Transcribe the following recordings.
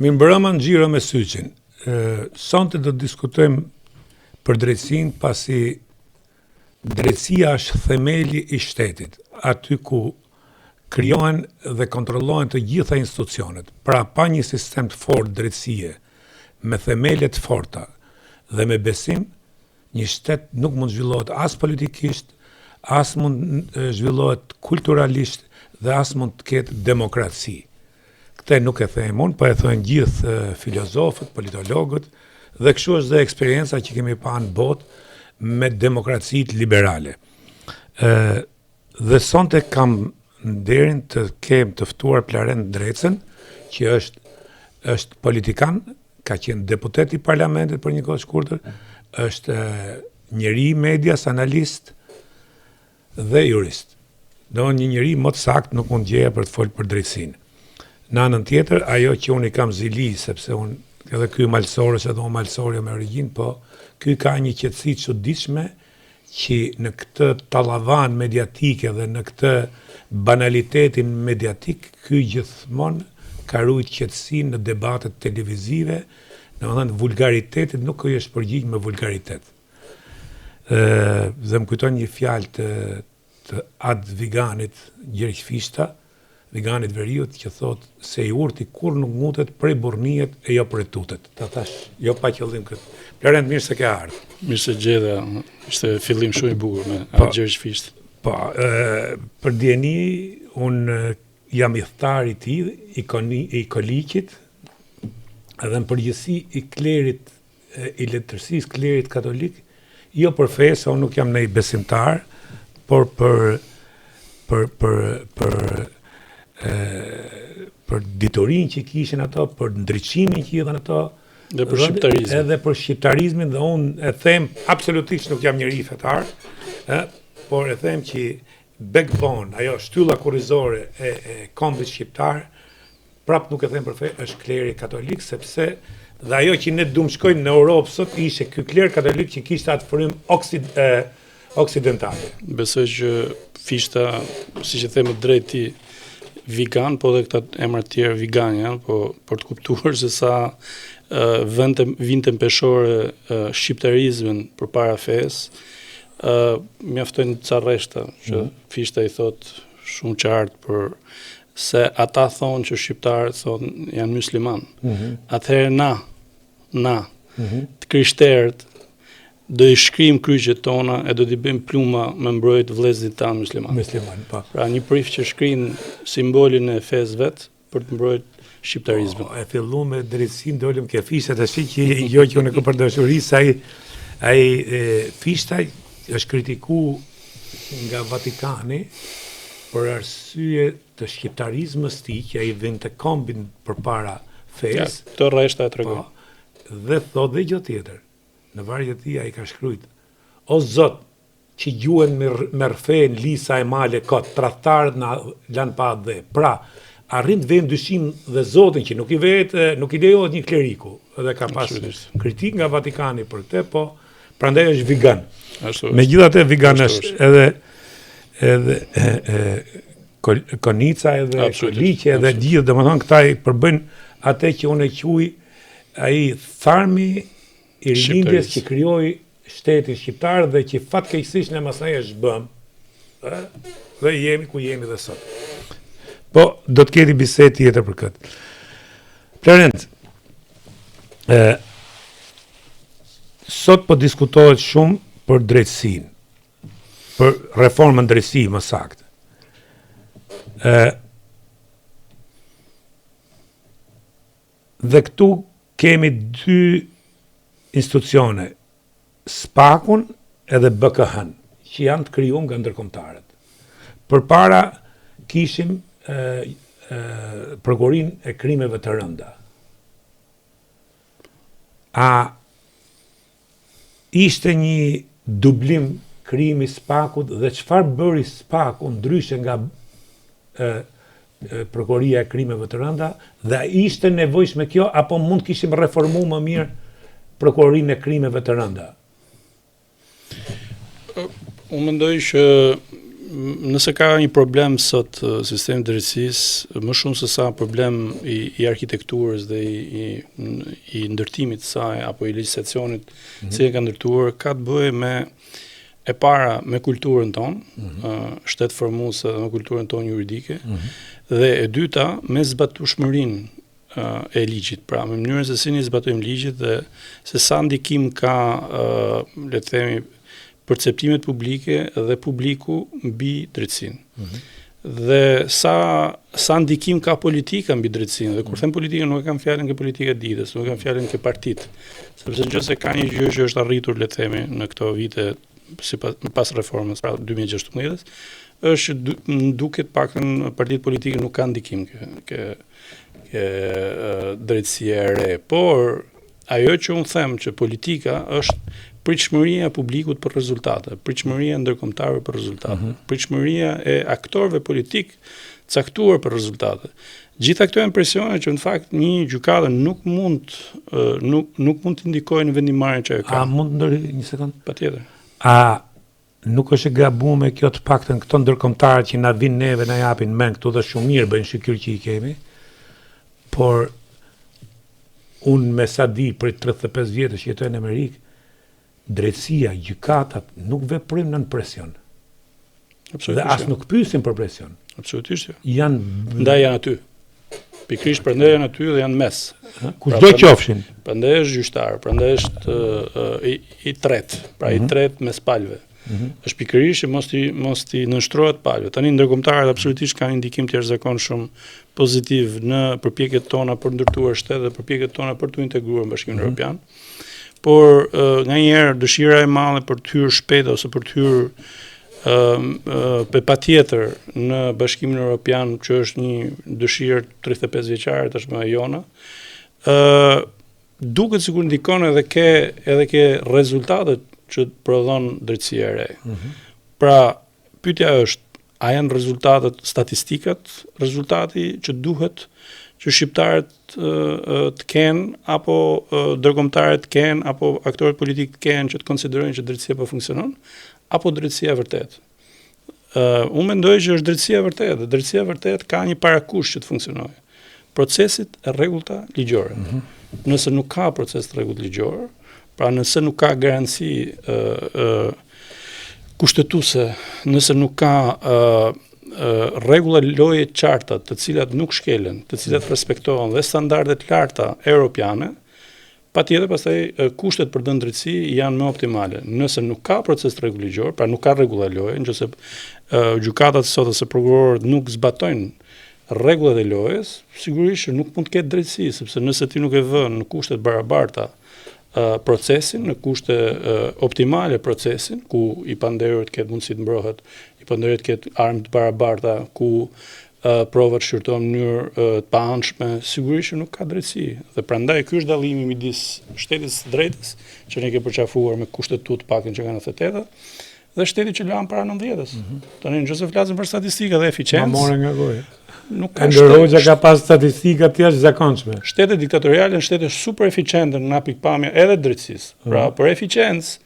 Mirëmbrëma në Xhiro me Syçin. Sonte do të diskutojmë për drejtësinë pasi drejtësia është themeli i shtetit, aty ku krijohen dhe kontrollohen të gjitha institucionet. Pra pa një sistem të fortë drejtësie, me themele të forta dhe me besim, Një shtet nuk mund të zhvillohet as politikisht, as mund të zhvillohet kulturalisht dhe as mund të ketë demokraci. Këtë nuk e them unë, po e thonë gjithë filozofët, politologët dhe kështu është dhe eksperienca që kemi pa në botë me demokracitë liberale. Ë dhe sonte kam nderin të kem të ftuar Plarent Ndrecën, që është është politikan, ka qenë deputet i parlamentit për një kohë të shkurtër, është njeri i medias, analist dhe jurist. Do një njeri më të saktë nuk mund gjeja për të folë për drejtësinë. Në anën tjetër, ajo që unë i kam zili, sepse unë edhe ky malësor është edhe unë malësor jo me origjinë, po ky ka një qetësi të çuditshme që në këtë tallavan mediatike dhe në këtë banalitetin mediatik, ky gjithmonë ka rujt qetësinë në debatet televizive, domethënë vulgaritetit nuk i është përgjigj me vulgaritet. Ë dhe më kujton një fjalë të të At Viganit Gjergj Fishta, Viganit Veriut, që thotë se i urti kurrë nuk ngutet prej burrniet e jo prej tutet. Ta thash, jo pa qëllim këtë. Plarent, mirë se ke ardhur. Mirë se gjeta, ishte fillim shumë i bukur me po, At Gjergj Fishta. Po, e, për dijeni, unë jam ithtar i tij, i, koni, i Koliqit, edhe në përgjithësi i klerit i letërsisë klerit katolik, jo për fe, se unë nuk jam ndonjë besimtar, por për për për për e, për diturinë që kishin ato, për ndriçimin që i dhanë ato, dhe për shqiptarizmin. Edhe për shqiptarizmin dhe unë e them absolutisht nuk jam njeri fetar, ë, por e them që backbone, ajo shtylla kurrizore e, e kombit shqiptar Prapë nuk e them për fe, është kleri katolik, sepse dhe ajo që ne duam shkojmë në Europë sot ishte ky kler katolik që kishte atë frymë oksid, e, oksidentale. Besoj që Fishta, siç e the me drejt ti, Vigan, po dhe këta emra të tjerë Vigan janë, po për të kuptuar se sa uh, vente, vinte në peshore uh, shqiptarizmin përpara fesë, uh, mjaftojnë ca rreshta që mm -hmm. Fishta i thotë shumë qartë për se ata thonë që shqiptarët thonë janë mysliman. Mm -hmm. Atëherë na, na, mm -hmm. të krishterët, do i shkrijmë kryqet tona e do t'i bëjmë plumba me mbrojt vëllezërit tanë mysliman. Mysliman, po. Pra një prift që shkrin simbolin e fesë vet për të mbrojt shqiptarizmin. Po, e fillum me drejtësinë, dolëm ke Fishta tash që jo që unë e për dashuri se ai ai e, Fishta është kritiku nga Vatikani për arsye të shqiptarizmës tij që ai vinte kombin përpara fesë. Ja, këto rreshta e tregojnë. Po, dhe thotë dhe gjë tjetër. Në vargjet e tij ai ka shkruajt: O Zot, që gjuhen me me rrëfejnë lisa e male kot, tradhtarët na lanë pa atdhe. Pra, arrin të vejë në dyshim dhe Zotin që nuk i vehet, nuk i lejohet një kleriku, dhe ka pas kritikë nga Vatikani për këtë, po prandaj është Vigan. Ashtu është. Megjithatë Vigan është edhe edhe e, e, Konica edhe Koliqi edhe gjithë, domethënë këta i përbëjnë atë që unë e quaj ai tharmi i rilindjes që krijoi shtetin shqiptar dhe që fatkeqësisht ne masnej e zhbëm, ë, dhe jemi ku jemi dhe sot. Po, do të kemi bisedë tjetër për këtë. Plarent, e, sot po diskutohet shumë për drejtësinë, për reformën drejtësi më saktë. E, dhe këtu kemi dy institucione, SPAK-un edhe BKH-n, që janë të krijuar nga ndërkombëtarët. Përpara kishim e, e, prokurorinë e krimeve të rënda. A ishte një dublim krijimi i SPAK-ut dhe çfarë bëri SPAK-u ndryshe nga e, Prokuroria e Krimeve të Rënda dhe a ishte nevojshme kjo apo mund të kishim reformu më mirë Prokurorinë e Krimeve të Rënda? Unë mendoj që Nëse ka një problem sot sistemi i drejtësisë, më shumë se sa problem i, i arkitekturës dhe i, i, i ndërtimit të saj apo i legjislacionit mm -hmm. si e ka ndërtuar, ka të bëjë me e para me kulturën tonë, mm -hmm. shtetformuese dhe me kulturën tonë juridike, mm -hmm. dhe e dyta me zbatueshmërinë e ligjit, pra me mënyrën se si ne zbatojmë ligjit dhe se sa ndikim ka, le të themi, perceptimet publike dhe publiku mbi drejtësinë. Mm -hmm. Dhe sa sa ndikim ka politika mbi drejtësinë. Dhe kur them politika nuk e kam fjalën ke politika e ditës, nuk e kam fjalën ke partitë. Sepse nëse ka një gjë që është arritur, le të themi, në këto vite sipas pas reformës, pra 2016-s, është që më duket paktën partitë politike nuk kanë ndikim ke ke ke drejtësia e re, por ajo që unë them që politika është pritshmëria e publikut për rezultate, pritshmëria e ndërkombëtarëve për rezultate, mm -hmm. pritshmëria e aktorëve politikë caktuar për rezultate. Gjitha këto janë presione që në fakt një gjykatë nuk mund nuk nuk mund të ndikojë në vendimmarrjen që ajo ka. A mund të ndërhyj një sekond? Patjetër. A Nuk është e gabume kjo të paktën këto ndërkombëtarët që na vijnë neve na japin mend këtu dhe shumë mirë bëjnë shyqyr që i kemi, por unë me sa di prej 35 vjetësh që jetoj në Amerikë, drejtësia, gjykatat nuk veprojnë nën presion. Absolutisht. Dhe as jo. nuk pyesin për presion. Absolutisht jo. Janë ndaj janë aty. Pikërisht prandaj janë aty dhe janë në mes. Kushdo pra, qofshin. Prandaj është gjyqtar, prandaj është uh, i, i tretë, pra mm -hmm. i mhm. tretë mes palëve. Mm -hmm. Është pikërisht që mos t'i mos t'i nënshtrohet palëve. Tani ndërkombëtarët absolutisht kanë një ndikim të jashtëzakonshëm pozitiv në përpjekjet tona për ndërtuar shtet dhe përpjekjet tona për t'u integruar në Bashkimin mm -hmm. Evropian. Por uh, nganjëherë dëshira e madhe për të hyrë shpejt ose për të hyrë Ë patjetër në Bashkimin Evropian që është një dëshirë 35 vjeçare tashmë e jona. Ë duket sikur ndikon edhe ke edhe ke rezultatet që prodhon drejtësia e re. Mm -hmm. Pra, pyetja është a janë rezultatet statistikat rezultati që duhet që shqiptarët të kenë apo ndërkombëtarët të kenë apo aktorët politikë të kenë që të konsiderojnë që drejtësia po funksionon apo drejtësia e vërtetë. Uh, unë mendoj që është drejtësia e vërtetë, dhe drejtësia e vërtetë ka një parakusht që të funksionojë. Proceset e rregullta ligjore. Mm -hmm. Nëse nuk ka proces të rregullt ligjor, pra nëse nuk ka garanci uh, uh, kushtetuese, nëse nuk ka uh, rregulla loje të qarta, të cilat nuk shkelen, të cilat mhm. respektohen dhe standarde të larta europiane, Patjetër pastaj kushtet për të dhënë drejtësi janë më optimale. Nëse nuk ka proces të rregullt ligjor, pra nuk ka rregulla loje, nëse gjykatat sot ose prokurorët nuk zbatojnë rregullat e lojës, sigurisht që nuk mund të ketë drejtësi, sepse nëse ti nuk e vë në kushte të barabarta procesin, në kushte optimale procesin, ku i pandehuri të ketë mundësi të mbrohet, i pandehuri të ketë armë të barabarta, ku provat shqyrtohen në mënyrë të paanshme, sigurisht që nuk ka drejtësi. Dhe prandaj ky është dallimi midis shtetit të së drejtës, që ne kemi përqafuar me kushtetutë të paktën që nga 98-a, dhe shtetit që lamë para 90-ës. Mm -hmm. Tani nëse flasim për statistika dhe eficiencë, ma more nga goja. Nuk ka Enver Hoxha ka pas statistika të jashtëzakonshme. Shtetet diktatoriale janë shtete super eficiente nga pikëpamja edhe drejtësisë. Mm -hmm. Pra, për eficiencë,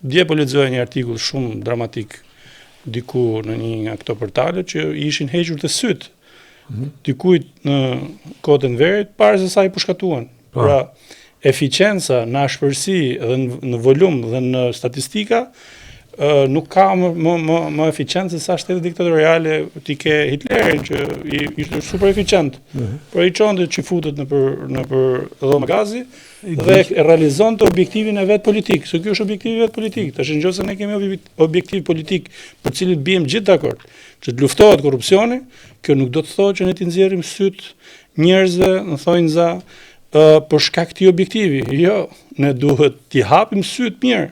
dje po lexoja një artikull shumë dramatik diku në një nga këto portale që i ishin hequr të sytë mm -hmm. dikujt në kohët e Enverit para se sa i pushkatuan. Po. Pra, eficienca në ashpërsi dhe në, në volum dhe në statistika ë nuk ka më më më, më eficient se sa shtetet diktatoriale ti ke Hitlerin që i, ishte super eficient. Mm -hmm. Por i çonte çifutët nëpër nëpër dhoma gazi dhe realizonte objektivin e vet politik, se ky është objektivi i vet politik. Tash nëse ne kemi objektiv politik për të cilin biem gjithë dakord, që të luftohet korrupsioni, kjo nuk do të thotë që ne t'i nxjerrim sytë njerëzve në thonjza për shkak të objektivi. Jo, ne duhet t'i hapim sytë mirë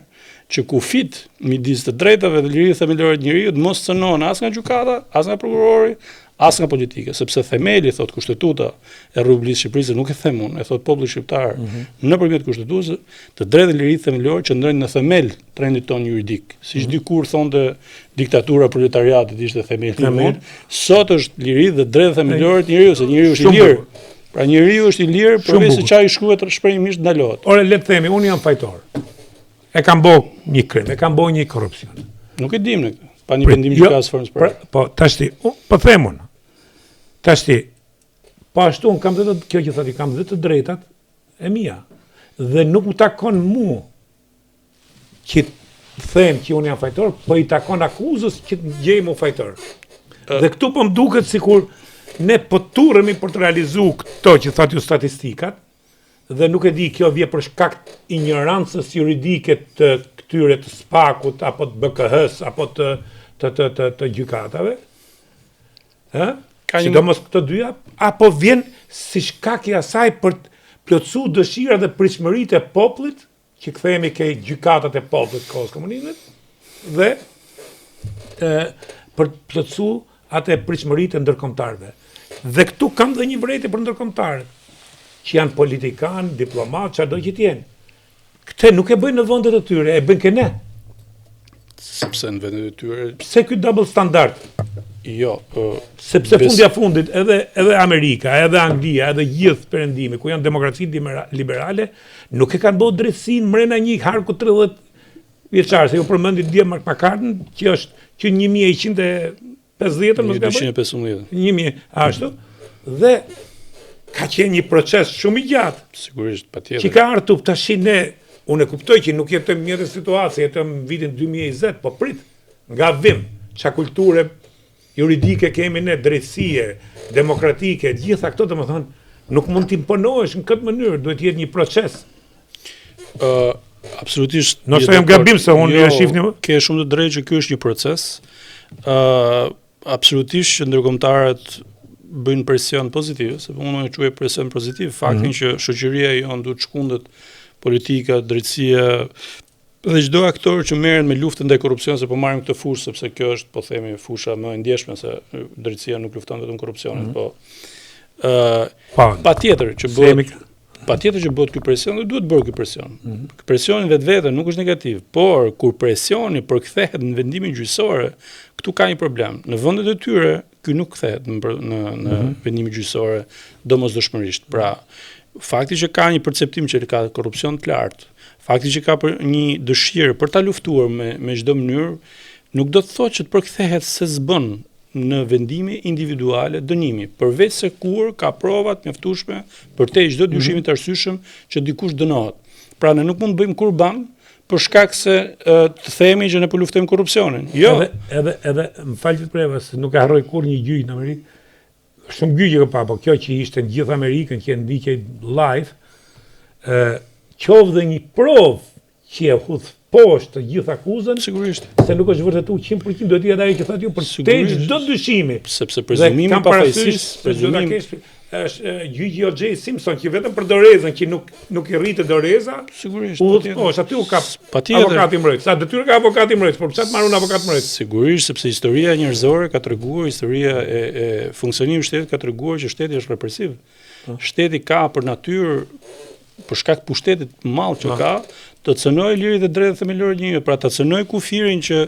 që kufijtë midis të drejtave dhe lirive themelore të njeriut mos cënohen as nga gjykata, as nga prokurori, as nga politika, sepse themeli thot kushtetuta e Republikës së Shqipërisë, nuk e them unë, e thot populli shqiptar mm -hmm. nëpërmjet kushtetutës, të drejtat dhe liritë themelore qëndrojnë në themel të rendit tonë juridik. Siç mm -hmm. dikur thonte diktatura proletariatit ishte themeli i sot është liritë dhe drejtat themelore të njeriut, se njeriu është i lirë. Pra njeriu është i lirë përveç se çfarë i shkruhet shprehimisht ndalohet. Ore le të themi, unë jam fajtor. E kam bo një krim, e kam bo një korrupsion. Nuk e dim ne këtë. Pa një vendim jo, gjykatës formës pra, Po, tashti, po them unë. Tashti, po ashtu unë kam dhe të, kjo që thotë, kam dhe të drejtat e mia. Dhe nuk më takon mu që të them që unë jam fajtor, po i takon akuzës që të gjejë mu fajtor. Dhe këtu po më duket sikur ne po turremi për të realizu këto që thatë ju statistikat, dhe nuk e di kjo vje për shkak të injorancës juridike të këtyre të SPAK-ut apo të BKH-s apo të të të të, të gjykatave. Ë? Ka një... Sidomos këto dyja, apo vjen si shkak i asaj për të plotësuar dëshirat dhe pritshmëritë e popullit, që kthehemi ke gjykatat e popullit kohës komunizmit dhe e, për të plotësu atë pritshmëritë e ndërkombëtarëve. Dhe këtu kam dhe një vërejtje për ndërkombëtarët, që janë politikanë, diplomatë, çfarëdo që të jenë. Këtë nuk e bëjnë në vendet e tyre, e bëjnë ke ne. Sepse në vendet e tyre Pse ky double standard? Jo, uh, sepse bes... fundja fundit edhe edhe Amerika, edhe Anglia, edhe gjithë perëndimi, ku janë demokraci liberale, nuk e kanë bërë drejtësinë mrena një harku 30 vjeçar, se ju përmendit dje Magna Cartën, që është që 1150-ën, mos gaboj. 1215. 1000, ashtu. Dhe ka qenë një proces shumë i gjatë. Sigurisht, patjetër. Që ka ardhur tash ne, unë e kuptoj që nuk jetojmë në një situatë, jetojmë në vitin 2020, po prit, nga vim, ça kulture juridike kemi ne, drejtësie, demokratike, gjitha këto domethënë, nuk mund të imponohesh në këtë mënyrë, duhet të jetë një proces. Ë uh, absolutisht. Nëse jam gabim se unë jo, e shihni. Ke shumë të drejtë që ky është një proces. Ë uh, absolutisht që ndërkombëtarët bëjnë presion pozitiv, se unë e quaj presion pozitiv faktin mm -hmm. që shoqëria jonë duhet të shkundet politika, drejtësia dhe çdo aktor që merret me luftën ndaj korrupsionit, se po marrim këtë fushë sepse kjo është po themi fusha më e ndjeshme se drejtësia nuk lufton vetëm korrupsionin, mm -hmm. po ë uh, patjetër që bëhet Patjetër që bëhet ky presion dhe duhet bërë ky presion. Mm -hmm. Presioni vetvete nuk është negativ, por kur presioni përkthehet në vendime gjyqësore, këtu ka një problem. Në vendet e tyre ky nuk kthehet në në në mm -hmm. vendime gjyqësore domosdoshmërisht. Pra, fakti që ka një perceptim që ka korrupsion të lartë, fakti që ka për një dëshirë për ta luftuar me me çdo mënyrë, nuk do të thotë që të përkthehet se s'bën në vendime individuale dënimi, përveç se kur ka prova të mjaftueshme përtej çdo mhm. dyshimi të arsyeshëm që dikush dënohet. Pra ne nuk mund të bëjmë kurban për shkak se të themi që ne po luftojmë korrupsionin. Jo. Edhe edhe edhe më fal që të preva se nuk e harroj kurrë një gjyq në Amerikë. Shumë gjyqe kam pa, po kjo që ishte në gjithë Amerikën që e ndiqej live, ë qoftë dhe një provë që e hudh poshtë të gjithë akuzën, sigurisht, se nuk është vërtetuar 100% duhet të jetë ajo që thatë ju përtej çdo dyshimi. Sepse prezumimi i pafajësisë, prezumimi është gjyqi O.J. Simpson që vetëm për dorezën që nuk nuk i rrite doreza, sigurisht, u hodh poshtë, aty u kap avokati mbrojtës. Sa detyrë ka avokati mbrojtës, por pse të marr unë avokat mbrojtës? Sigurisht, sepse historia njerëzore ka treguar, historia e e funksionimit të shtetit ka treguar që shteti është represiv. Po. Shteti ka për natyrë për shkak të pushtetit të madh që ka, të cënojë liritë dhe drejtat themelore të njeriut, pra të cënojë kufirin që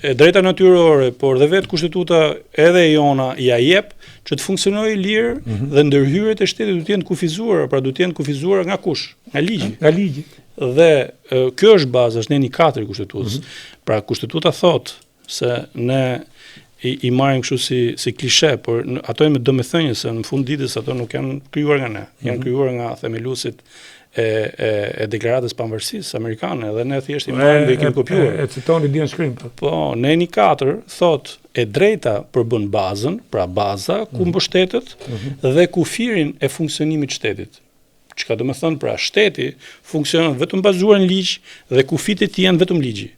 e drejta natyrore, por dhe vetë kushtetuta edhe e jona ia jep që të funksionojë i lirë mm -hmm. dhe ndërhyrjet e shtetit duhet të jenë të kufizuara, pra duhet të jenë të kufizuara nga kush? Nga ligji. Nga ligji. Dhe kjo është baza, është neni 4 i kushtetutës. Mm -hmm. Pra kushtetuta thotë se ne i, i marrim kështu si si klishe, por në, ato janë me domethënie se në fund ditës ato nuk janë krijuar nga ne, mm -hmm. janë mhm. krijuar nga themeluesit e e e deklaratës pavarësisë amerikane dhe ne thjesht i marrim dhe i kemi kopjuar. E, e citoni dje në shkrim po. Po, neni 4 thotë e drejta përbën bazën, pra baza ku mm -hmm. mbështetet mm -hmm. dhe kufirin e funksionimit të shtetit. Çka do me thënë, pra, shteti funksionon vetëm bazuar në ligj dhe kufijtë e tij janë vetëm ligji.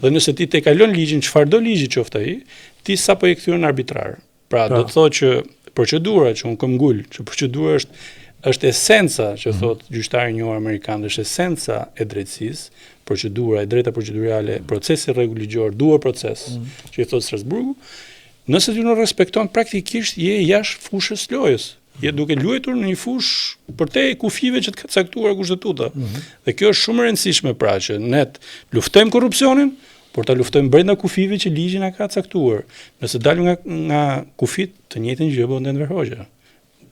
Dhe nëse ti tejkalon ligjin, çfarëdo ligji qoftë ai, ti sapo je kthyer në arbitrar. Pra, do të thotë që procedura që unë këmbgul, që procedura është është esenca që mhm. thotë gjyqtari i njohur amerikan, është esenca e drejtësisë, procedura, e drejta procedurale, procesi i rregullt ligjor, due process, mm -hmm. që i thotë Strasburgu, nëse ti nuk respekton praktikisht je jashtë fushës lojës. Je duke luajtur në një fushë përtej kufijve që të ka caktuar kushtetuta. Mm -hmm. Dhe kjo është shumë e rëndësishme pra që ne të luftojmë korrupsionin, por ta luftojmë brenda kufijve që ligji na ka caktuar. Nëse dalim nga nga kufijtë, të njëjtën gjë bën Enver Hoxha.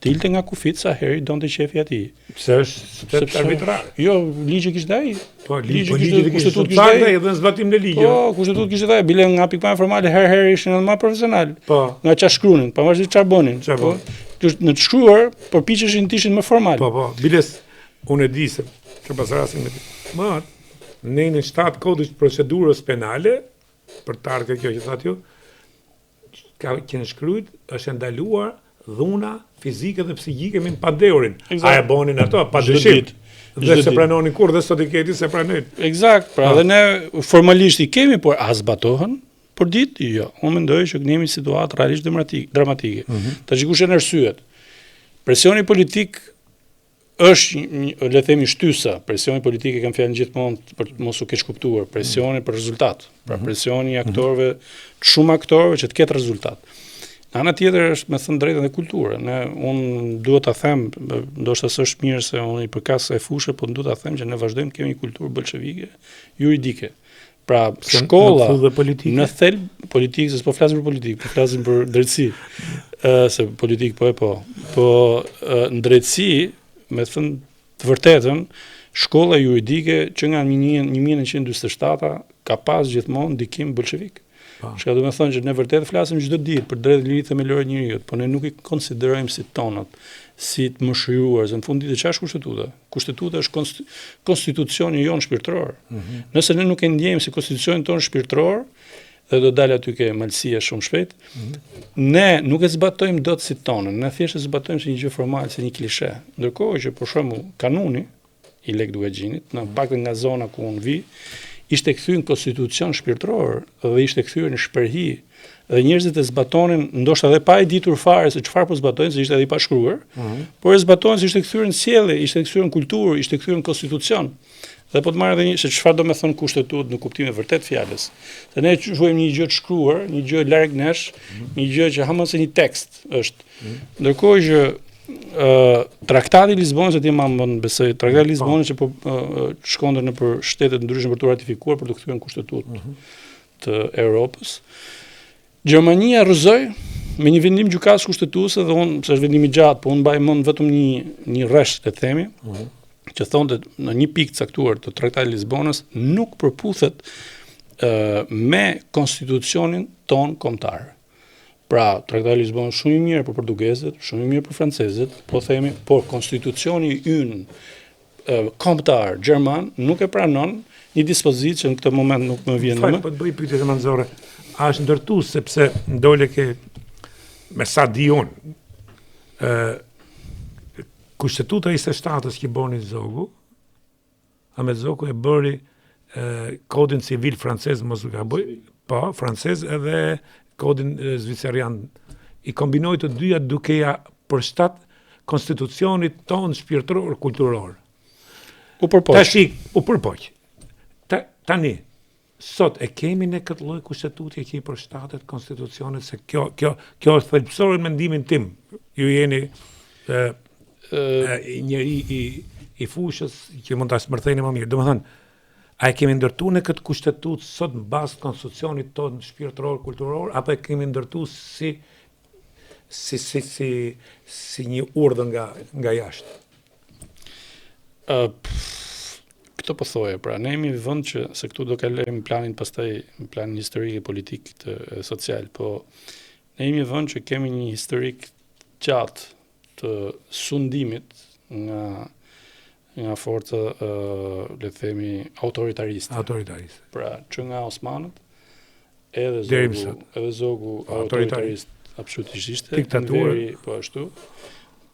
dilte nga kufijtë sa herë i donte qefi atij. Pse është shtet arbitrar? Jo, ligji kishte ai. Po, ligji po, kishte kushtetutë kishte ai dhe në zbatim të ligjeve. Po, kushtetutë kishte ai, bile nga pikëpamja formale herë herë ishin edhe më profesional. Po. Nga çfarë shkruanin, pavarësisht çfarë bënin. Po. Në të shkruar përpiqeshin të ishin më formal. Po, po, biles unë e di se që pas rastin me më nenin 7 kodit të procedurës penale për të ardhur kjo që thatë ju, ka qenë shkruajt, është e ndaluar dhuna fizike dhe psiqike me të pandehurin. A e bonin ato pa dyshim. Dhe s'e pranonin kurrë dhe sot i keti s'e pranojnë. Eksakt, pra dhe ne formalisht i kemi, por a zbatohen për ditë? Jo. Unë mendoj që ne jemi në situatë realisht dramatike. Mm -hmm. Tash kush janë arsyet? Presioni politik është një, le të themi shtysa, presioni politik e kam fjalën gjithmonë për të mos u keqkuptuar, presioni për rezultat, pra mhm. presioni i mhm. aktorëve, shumë aktorëve që të ketë rezultat. Nga ana tjetër është me thënë drejtën dhe kultura. Ne unë duhet ta them, ndoshta s'është mirë se unë i përkas kësaj fushe, por duhet ta them që ne vazhdojmë të kemi një kulturë bolshevike juridike. Pra shkolla në politike. Në thelb politikë, se s'po flasim për politikë, po flasim për drejtësi. Ë se politikë po e po. Po në drejtësi, me thënë të vërtetën, shkolla juridike që nga 1947-a ka pas gjithmonë ndikim bolshevik. Po. Çka do të thonë që ne vërtet flasim çdo ditë për drejtë liri themelore të njeriut, por ne nuk i konsiderojmë si tonat, si të mëshiruar, se në fund ditës çfarë është kushtetuta? Kushtetuta është konstitucioni jonë shpirtëror. Mm -hmm. Nëse ne nuk e ndjejmë si konstitucionin tonë shpirtëror, dhe do dalë aty ke malësia shumë shpejt, mm -hmm. ne nuk e zbatojmë dot si tonën, ne thjesht e zbatojmë si një gjë formale, si një klishe. Ndërkohë që për shembull kanuni i Lek Dukagjinit, në mm -hmm. paktën nga zona ku unë vi, ishte kthyer në konstitucion shpirtëror dhe ishte kthyer në shprehi dhe njerëzit e zbatonin ndoshta edhe pa e ditur fare se çfarë po zbatojnë, se ishte edhe i pashkruar, mm -hmm. por e zbatonin se ishte kthyer në sjellje, ishte kthyer në kulturë, ishte kthyer në konstitucion. Dhe po të marrë edhe një se çfarë do të thonë kushtetutë në kuptimin e vërtetë të fjalës. Se ne quajmë një gjë të shkruar, një gjë larg nesh, mm -hmm. një gjë që hama se një tekst është. Mm -hmm. Ndërkohë që ë Traktati i Lisbonës ti ma mban besoj, Traktati i po. Lisbonës që po shkonte nëpër shtete të ndryshme për t'u ratifikuar për t'u kthyer në kushtetutë. Mm -hmm. të Europës. Gjermania rrëzoi me një vendim gjykatës kushtetuese dhe unë, se është vendim i gjatë, po unë mbaj mend vetëm një një rresht, le të themi, uh mhm. -huh. që thonte në një pikë të caktuar të Traktatit të Lisbonës nuk përputhet ë me konstitucionin tonë kombëtar. Pra, Traktati i Lisbonës shumë i mirë për portugezët, shumë i mirë për francezët, po themi, por konstitucioni ynë kombëtar gjerman nuk e pranon një dispozitë që në këtë moment nuk më vjen më. Po të bëj pyetje të manzore. A është ndërtu sepse ndole ke me sa di unë ë Kushtetuta e 27-ës që boni Zogu, Ahmet Zogu e bëri e, kodin civil francez, mos gaboj, po, francez edhe kodin zvicerian. I kombinoi të dyja duke ja përshtat konstitucionit tonë shpirtëror kulturor. U përpoq. Tashi, u përpoq. Ta, tani, sot e kemi ne këtë lloj kushtetute që i përshtatet konstitucionit se kjo kjo kjo është thelbësore në mendimin tim. Ju jeni ë ë njeri i i fushës që mund ta zbërtheni më mirë. Domethënë, a e kemi ndërtuar ne këtë kushtetutë sot në bazë të konstitucionit tonë shpirtëror kulturor apo e kemi ndërtuar si si si si si një urdhër nga nga jashtë. Ë uh, këtë po thoja, pra ne jemi vend që se këtu do kalojmë planin pastaj në planin historik e politik të e, social, po ne jemi vend që kemi një historik gjatë të sundimit nga nga forca ë le të themi autoritariste. Autoritariste. Pra, që nga osmanët Edhe Zogu, edhe Zogu po, autoritarist absolutisht ishte. Diktaturë. Enveri, po ashtu.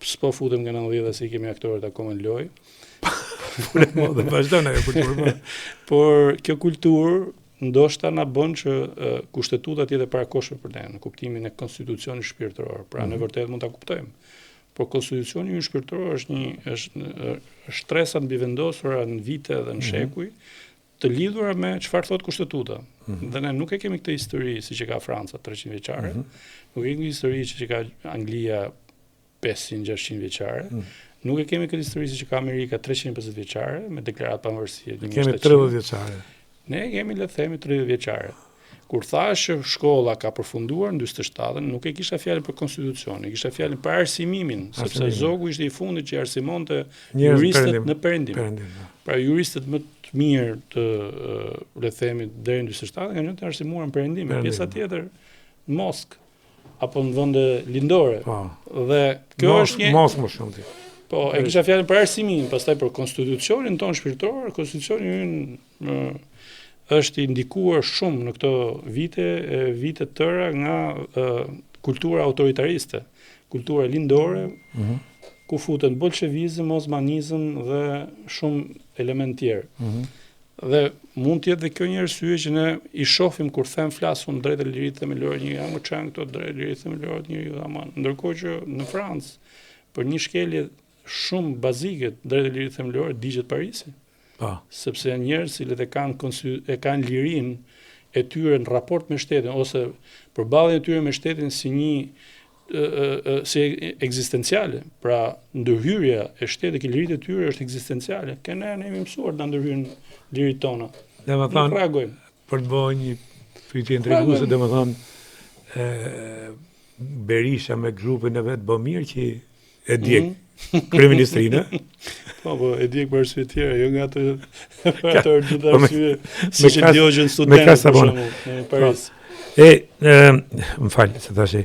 S'po futem nga 90 se i kemi aktorët akoma në lojë. Fule mo dhe vazhdon ajo kulturë. Po. Por kjo kulturë ndoshta na bën që uh, kushtetuta të jetë e parakohshme për ne në kuptimin e konstitucionit shpirtëror. Pra mm -hmm. ne mhm. vërtet mund ta kuptojmë. Por konstitucioni ynë shpirtëror është një është shtresa të mbivendosura në vite dhe në mm -hmm. shekuj, të lidhura me çfarë thotë kushtetuta. Mm -hmm. Dhe ne nuk e kemi këtë histori siç e ka Franca 300 vjeçare, mm -hmm. nuk e kemi histori siç e ka Anglia 500-600 vjeçare, mm -hmm. nuk e kemi këtë histori siç e ka Amerika 350 vjeçare me deklaratë pavarësie. Ne kemi 30 vjeçare. Ne kemi le të themi 30 vjeçare. Kur thashë që shkolla ka përfunduar në 47-ën, nuk e kisha fjalën për konstitucionin, e kisha fjalën për arsimimin, sepse Arsimimin. Zogu ishte i fundit që arsimonte Njerëz juristët perëndim. në perëndim. Perëndim. po. Pra juristët më të mirë të le të themi deri në 47 kanë qenë të arsimuar në perëndim, Perëndim, pjesa po. tjetër në Moskë apo në vende lindore. Po. Dhe kjo Mos, është një mos më shumë ti. Po, e kisha fjalën për arsimimin, pastaj për konstitucionin ton shpirtëror, konstitucioni ynë ë, është i ndikuar shumë në këto vite, e, vite të tëra nga ë, kultura autoritariste, kultura lindore, Mhm. ku futen bolshevizëm, osmanizëm dhe shumë element tjerë. Mhm. Dhe mund të jetë dhe kjo një arsye që ne i shohim kur them flas unë drejtë liritë themelore, një jam çan këto drejtë liritë themelore të njeriu aman. Ndërkohë që në Francë për një shkelje shumë bazike të drejtë liritë themelore digjet Parisi, Po. sepse janë njerëz të cilët e kanë konsi- e kanë lirinë e tyre në raport me shtetin ose përballjen e tyre me shtetin si një ë, ë, ë, si ekzistenciale. Pra ndërhyrja e shtetit ke liritë e tyre është ekzistenciale. Ke ne ne jemi mësuar të na ndërhyjnë liritë tona. Dhe më Nuk thonë, reagojmë. për të bërë një pyetje intriguese, Reagojmë. domethënë ë Berisha me grupin e vet bë mirë që e djeg Mhm. kryeministrinë, ë? Po, po, e djeg për arsye tjera, jo nga ato për ato gjithë Po, me- arsye si që kas- diogjën me studentët kas për abone. shembull në Paris. E, e më fal se tash.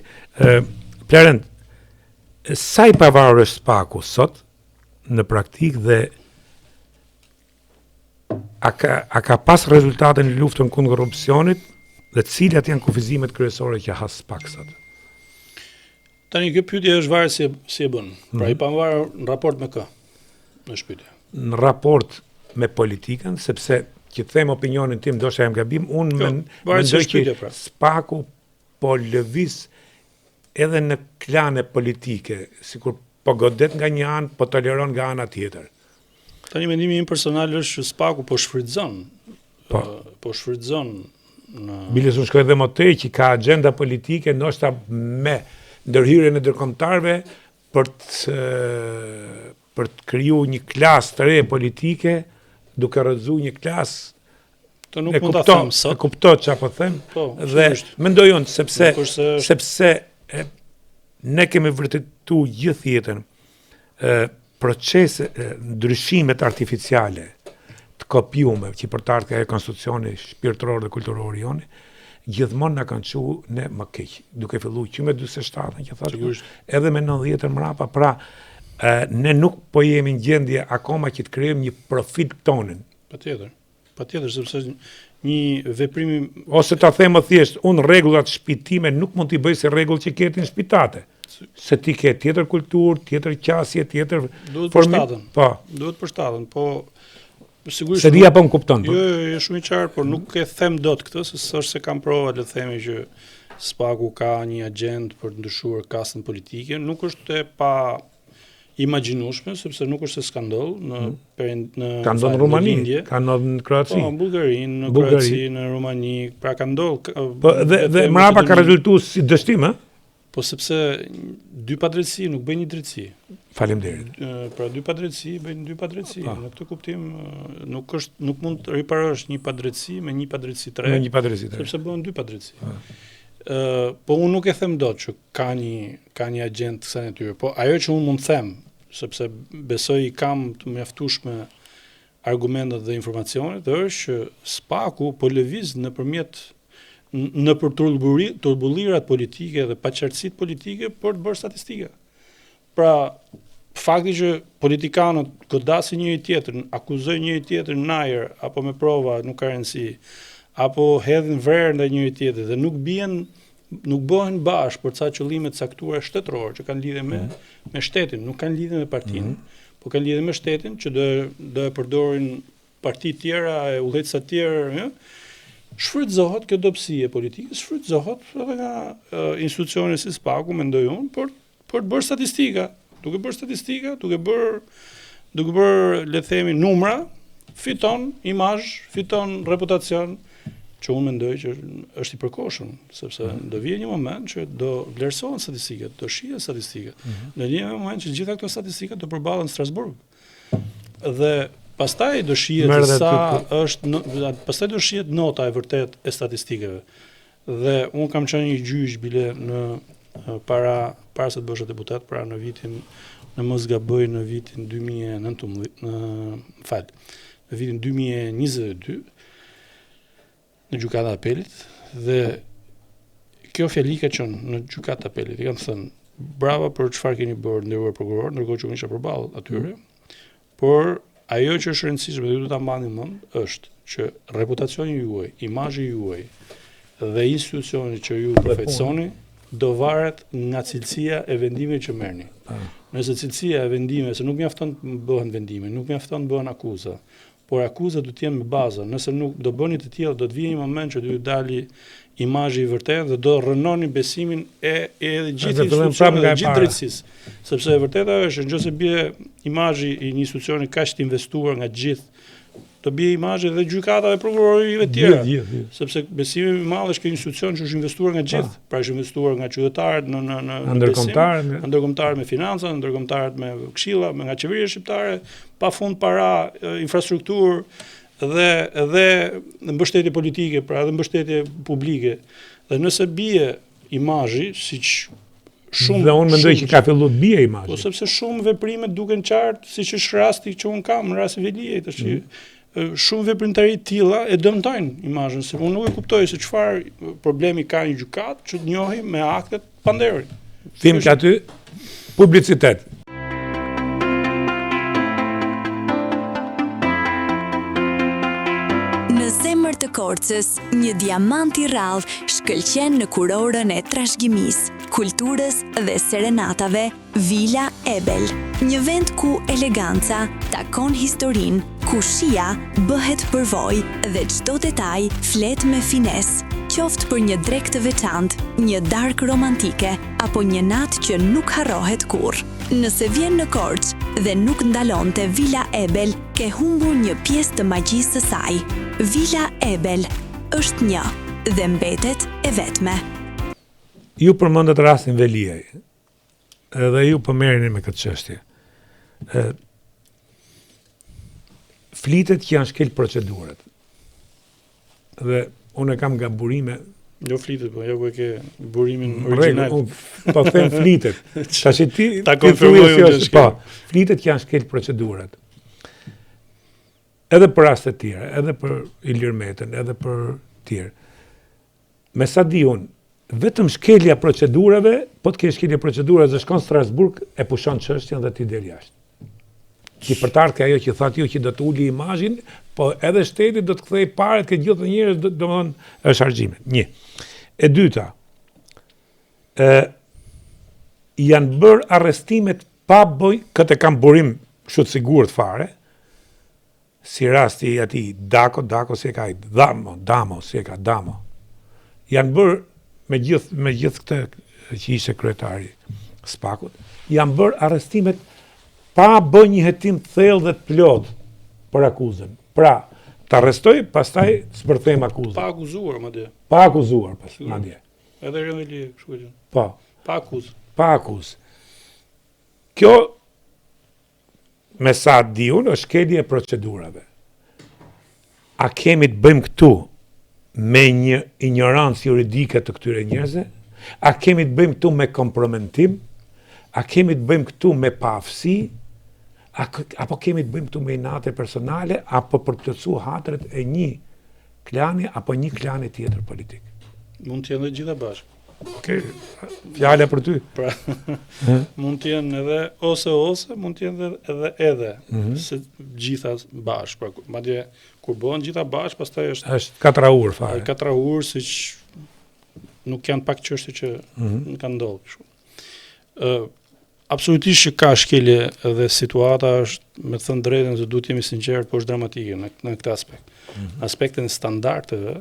Ë Plarent, sa i pavarur është Spaku sot në praktikë dhe a ka, a ka pas rezultate në luftën kundër korrupsionit dhe cilat janë kufizimet kryesore që has Spak sot? Tani kjo pyetje është varet si e, si e bën. Pra Mhm. i pavarur në raport me kë? Është pyetja. Në raport me politikën, sepse që them opinionin tim, ndoshta jam gabim, unë Jo, men, varet si mendoj është që pyetja, pra. Spaku po lëviz edhe në klane politike, sikur po godet nga një anë, po toleron nga ana tjetër. Tani mendimi im personal është që Spaku po shfrytëzon. Po. ë, po shfrytëzon në Bile unë shkoj edhe më tej që ka agjenda politike ndoshta me ndërhyrjen e ndërkombëtarëve për të për të kriju një klasë të re politike, duke rrëzuar një klasë Të nuk e mund ta kupto, them e sot. kupto çfarë po them. Po, Dhe sigurisht. mendoj unë sepse Nuk është se është- sepse e, ne kemi vërtetu gjithë jetën e, procese, e, ndryshimet artificiale të kopjume që për të ardhur nga konstitucioni shpirtëror dhe kulturor i joni, gjithmonë na kanë çu ne më keq, duke filluar që me 47-ën që thashë, Sigurisht. edhe me 90-ën mbrapa, pra e, ne nuk po jemi në gjendje akoma që të krijojmë një profil tonin. Patjetër. Patjetër sepse një veprimi Ose ta them më thjesht, unë rregullat shtëpi time nuk mund t'i bëj si rregull që ke ti në shtëpi tate. Se ti ke tjetër kulturë, tjetër qasje, tjetër duhet formim. përshtatën. Po, Duhet përshtatën, po sigurisht se dia po më kupton. Po. Jo, jo, jo, shumë i qartë, por nuk e them dot këtë, se s'është se kam prova, le të themi që Spaku ka një agjendë për të ndryshuar kastën politike, nuk është e pa imagjinueshme, sepse nuk është se s'ka ndodhur në perënd- në Mhm. Ka ndodhur në fal, Rumani, lindje. ka ndodhur në Kroaci. Po, në Bullgari, në Bullgari. Kroaci, në Rumani, pra ka ndodhur. ka- Po dhe le të dhe themi mbrapa ka Maqedoni. rezultuar si dështim, ë? Po sepse dy padrejtësi nuk bëjnë një drejtësi. Faleminderit. Ë, Pra dy padrejtësi bëjnë dy padrejtësi. Po. Në këtë kuptim ë, nuk është nuk mund të riparosh një padrejtësi me një padrejtësi të re. Me një padrejtësi të re. Sepse bëhen dy padrejtësi. Ë, po unë nuk e them dot që ka një ka një agjent të kësaj natyre, po ajo që unë mund të them, sepse besoj i kam të mjaftueshme argumentet dhe informacionet, është që Spaku po lëviz nëpërmjet n- nëpër turbulli, turbullirat politike dhe paqartësitë politike për të bërë statistika. Pra, fakti që politikanët godasin njëri tjetrin, akuzojnë njëri tjetrin në ajër apo me prova, nuk ka rëndësi, apo hedhin vrerë ndaj njëri tjetrit dhe nuk bien nuk bëhen bashkë për ca qëllime të caktuara shtetërore që kanë lidhje me me shtetin, nuk kanë lidhje me partinë, po kanë lidhje me shtetin që do do e përdorin parti tjera e udhëheqësa tjerë, ëh, shfrytëzohet kjo dobësi e politikës, shfrytëzohet edhe nga e, institucione si SPAK-u, mendoj unë, për për të bërë statistika, duke bërë statistika, duke bërë duke bërë le të themi numra, fiton imazh, fiton reputacion, që unë mendoj që është i përkohshëm, sepse do vijë një moment që do vlerësohen statistikat, do shihen statistikat. Në një moment që gjitha këto statistika do përballen në Strasburg. Dhe pastaj do shihet Merr se dhe sa aty është no, pastaj do shihet nota e vërtet e statistikave. Dhe unë kam qenë një gjyq bile në para para se të bëhesha deputet, pra në vitin në mos gaboj në vitin 2019, në më fal, në vitin 2022 në gjykatën e apelit dhe kjo fjali ka qenë në gjykatën e apelit, i kam thënë bravo për çfarë keni bërë nderuar prokuror, ndërkohë që unë isha përballë atyre. Mm. Por ajo që është e rëndësishme dhe ju duhet ta mbani mend është që reputacioni juaj, imazhi juaj dhe institucioni që ju përfaqësoni do varet nga cilësia e vendimeve që merrni. Po. Nëse cilësia e vendimeve, se nuk mjafton të bëhen vendime, nuk mjafton të bëhen akuza, por akuzat do të jenë me baza. Nëse nuk do bëni të tilla, do të vijë një moment që do ju dali imazhi i vërtetë dhe do rrënoni besimin e edhe gjithë institucioneve dhe gjithë drejtësisë. Sepse e vërteta është që nëse bie imazhi i një institucioni kaq të investuar nga gjithë, do bie imazhi dhe gjykatave prokurorive të tjera. Sepse besimi i madh është ky institucion që është investuar nga gjithë, pra është investuar nga qytetarët në në në ndërkombëtarët, në ndërkombëtarët me financa, ndërkombëtarët me këshilla, me nga qeveria shqiptare, pa fund para, infrastrukturë dhe dhe mbështetje politike, pra edhe mbështetje publike. Dhe nëse bie imazhi, siç shumë Dhe unë mendoj që ka filluar të bie imazhi. Po sepse shumë veprime duken qartë, siç është rasti që unë kam në rastin Veliaj, tash mm -hmm. shumë veprimtari të tilla e dëmtojnë imazhin, se unë nuk e kuptoj se çfarë problemi ka një gjykatë që të njohë me akte të pandehurit. Vim që aty publicitet. Në zemër të Korçës, një diamant i rrallë shkëlqen në kurorën e trashëgimisë, kulturës dhe serenatave, Vila Ebel. Një vend ku eleganca takon historinë, ku shija bëhet përvojë dhe çdo detaj flet me finesë. Qoftë për një drekë të veçantë, një darkë romantike apo një natë që nuk harrohet kurrë. Nëse vjen në Korçë dhe nuk ndalon te Vila Ebel, ke humbur një pjesë të magjisë së saj. Vila Ebel është një dhe mbetet e vetme. Ju përmendët rastin Veliaj. Edhe ju po merreni me këtë çështje. Ë flitet që janë shkel procedurat. Dhe unë e kam nga burime Jo flitet, po ja ku e ke burimin origjinal. Unë po them flitet. Tash ti ta konfirmoj si është, po. Flitet që janë shkel procedurat. Edhe për raste të tjera, edhe për Ilir Metën, edhe për tjerë. Me sa di unë, vetëm shkelja e procedurave, po të kesh shkelje procedurave dhe shkon në Strasburg e pushon çështjen dhe ti del jashtë. Ti për të ardhur ajo që thatë ju që do të uli imazhin, po edhe shteti do të kthejë paret këtë gjithë njerëz, domethënë është harxhime. Një. E dyta, ë janë bërë arrestimet pa bëj, këtë e kam burim kështu të sigurt fare, Si rasti i atij Dako, Dako si e ka ai, Dhamo, Damo, si e ka Damo. Janë bërë me gjithë me gjithë këtë që ishte kryetari SPAK-ut, janë bërë arrestimet pa bë një hetim të thellë dhe të plotë për akuzën. Pra, të arrestoj, pastaj zbërthejmë akuzën. Pa akuzuar madje. Pa akuzuar pas madje. Edhe Erion Veliaj, kështu e Po. Pa akuzë. Pa akuzë. Kjo Me sa di unë, është shkelje e procedurave. A kemi të bëjmë këtu me një injorancë juridike të këtyre njerëzve? A kemi të bëjmë këtu me kompromentim? A kemi të bëjmë këtu me paaftësi? A, apo kemi të bëjmë këtu me inate personale apo për të plotësuar hatret e një klani apo një klani tjetër politik? Mund të jenë të gjitha bashkë. Okej, fjala për ty. Pra, mund të jenë edhe ose ose, mund të jenë edhe edhe edhe, mm -hmm. se gjitha bashkë, pra, madje kur bëhen gjitha bashkë, pastaj është është katrahurë fare. Katrahurë siç nuk janë pak çështje që mm -hmm. kanë ndodhur kështu. Ë absolutisht që ka shkelje dhe situata është, me thënë drejtën, se duhet të jemi sinqertë, po është dramatike në në këtë aspekt. Mm -hmm. Në aspektin e standardeve,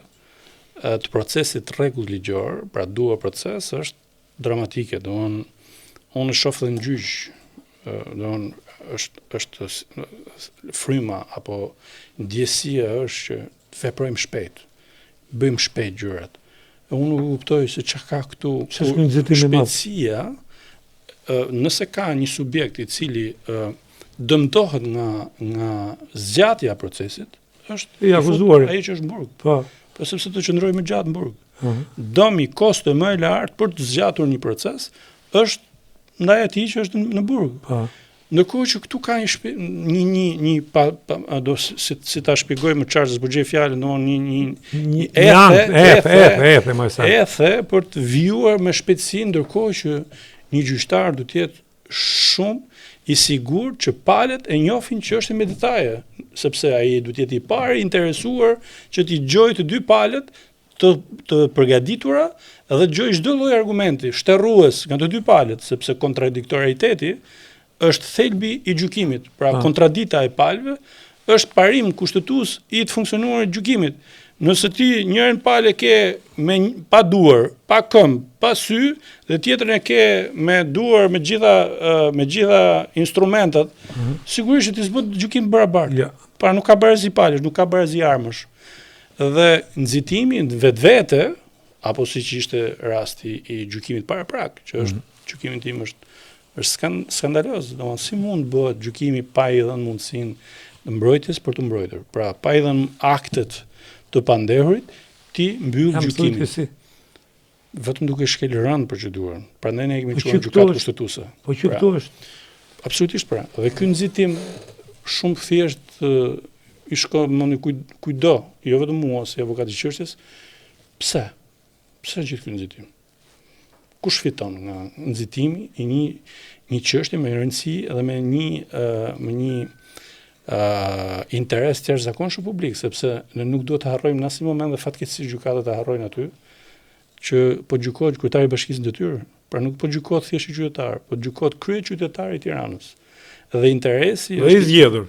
të procesit të rregullt ligjor, pra due process është dramatike, domthon unë e shoh edhe në gjyq, domthon është është fryma apo ndjesia është që të veprojmë shpejt, bëjmë shpejt gjërat. E unë nuk e kuptoj se çka ka këtu. Ç'është ky nxitim i madh? Shpejtësia, nëse ka një subjekt i cili dëmtohet nga nga zgjatja e procesit, Është i akuzuari. Ai që është në burg. Po. Po sepse do qëndrojë më gjatë në burg. Uh mhm. -huh. Dëmi kosto më e lartë për të zgjatur një proces është ndaj atij që është në burg. Po. Ndërkohë që këtu ka një shpi, një një një pa, pa do si, si ta shpjegoj më qartë, s'po gjej fjalën, domethënë një një një ethe, ethe, ethe, ethe, më sa. Ethe për të vijuar me shpejtësi ndërkohë që një gjyqtar do të jetë shumë i sigurt që palët e njohin çështjen me detaje, sepse ai do të jetë i pari i interesuar që t'i dëgjojë të dy palët të të përgatitura dhe të dëgjojë çdo lloj argumenti shterues nga të dy palët, sepse kontradiktoriteti është thelbi i gjykimit. Pra ah. kontradita e palëve është parim kushtetues i të funksionuarit të gjykimit. Nëse ti njërën palë e ke me pa duar, pa këmbë, pa sy dhe tjetrën e ke me duar me gjitha me gjitha instrumentat, mm -hmm. sigurisht që ti s'bën gjykim të barabartë. Ja. Pra nuk ka barazi palësh, nuk ka barazi armësh. Dhe nxitimi në vetvete, apo siç ishte rasti i gjykimit paraprak, që është mm -hmm. gjykimin tim është është skan, skandaloz, domethënë si mund të bëhet gjykimi pa i dhënë mundësinë mbrojtjes për t'u mbrojtur. Pra, pa i dhënë aktet të pandehurit, ti mbyll gjykimin. Si? Vetëm duke shkel rëndë procedurën. Prandaj ne e kemi po çuar në gjykatë kushtetuese. Po që pra, këtu është. Absolutisht pra. Dhe ky nxitim shumë thjesht i shkon mendja kujt kujtdo, jo vetëm mua si avokat i çështjes. Pse? Pse gjithë ky nxitim? Kush fiton nga nxitimi i një një çështje me rëndësi dhe me një me një uh, interes të jashtëzakonshëm publik, sepse ne nuk duhet të harrojmë në asnjë moment dhe fatkeqësisht gjykatat e harrojnë aty që po gjykohet kryetari i bashkisë në detyrë, pra nuk po gjykohet thjesht një qytetar, po gjykohet kryeqytetari i Tiranës. Dhe interesi është i zgjedhur.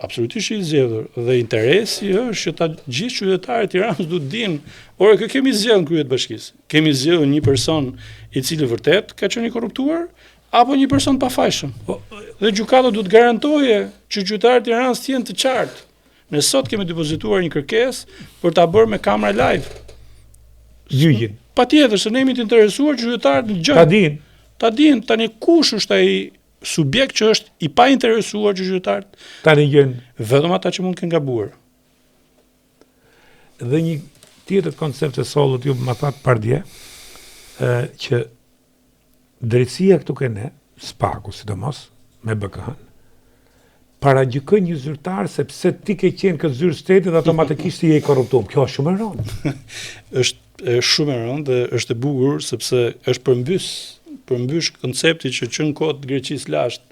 Absolutisht i zgjedhur dhe interesi është që ta gjithë qytetarët e Tiranës duhet të dinë, ore kë kemi zgjedhur në krye të bashkisë. Kemi zgjedhur një person i cili vërtet ka qenë i korruptuar apo një person të pafajshëm. Po, dhe gjykata duhet të garantojë që qytetarët e Tiranës të jenë të qartë. Ne sot kemi depozituar një kërkesë për ta bërë me kamera live. Gjyqin. Patjetër, se ne jemi të interesuar që qytetarët të dëgjojnë. Ta dinë. Ta dinë tani kush është ai subjekt që është i painteresuar që qytetarët ta dëgjojnë. Vetëm ata që mund të kenë gabuar. Dhe një tjetër koncept e sollët ju ma thatë pardje, ë që Drejtësia këtu ke ne, SPAK-u sidomos, me BKH-në, paragjykojnë një zyrtar sepse ti ke qenë këtë zyrë shteti dhe automatikisht ti je i korruptuar. Kjo është shumë e rëndë. është shumë e rëndë dhe është e bukur sepse është përmbys, përmbysh koncepti që që në kohë të Greqisë lashtë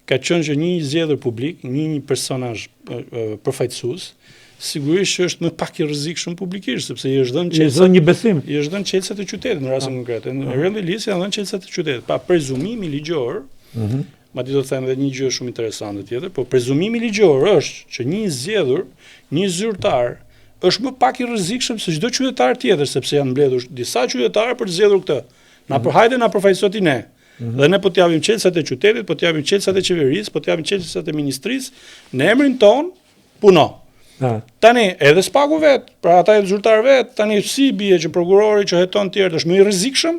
Ka qenë që një i zgjedhur publik, një një personazh përfaqësues, sigurisht që është më pak i rrezikshëm publikisht, sepse i është dhënë çelësat, i është dhënë një besim, i është dhënë çelësat e qytetit në rastin ah. konkret. Në ah. Erion Veliajt janë dhënë çelësat e qytetit. Pa prezumimi ligjor, mm -hmm. madje do të them edhe një gjë shumë interesante tjetër, po prezumimi ligjor është që një i zgjedhur, një zyrtar është më pak i rrezikshëm se çdo qytetar tjetër, sepse janë mbledhur disa qytetarë për të zgjedhur këtë. Na mm -hmm. për hajde na përfaqëso ti ne. Mm -hmm. Dhe ne po të japim çelësat e qytetit, po të japim çelësat e qeverisë, po të japim çelësat e ministrisë, në emrin tonë puno. Ha. Tani edhe SPAK-u vet, pra ata janë zyrtarë vet, tani si bie që prokurori që heton të tjerët është më i rrezikshëm?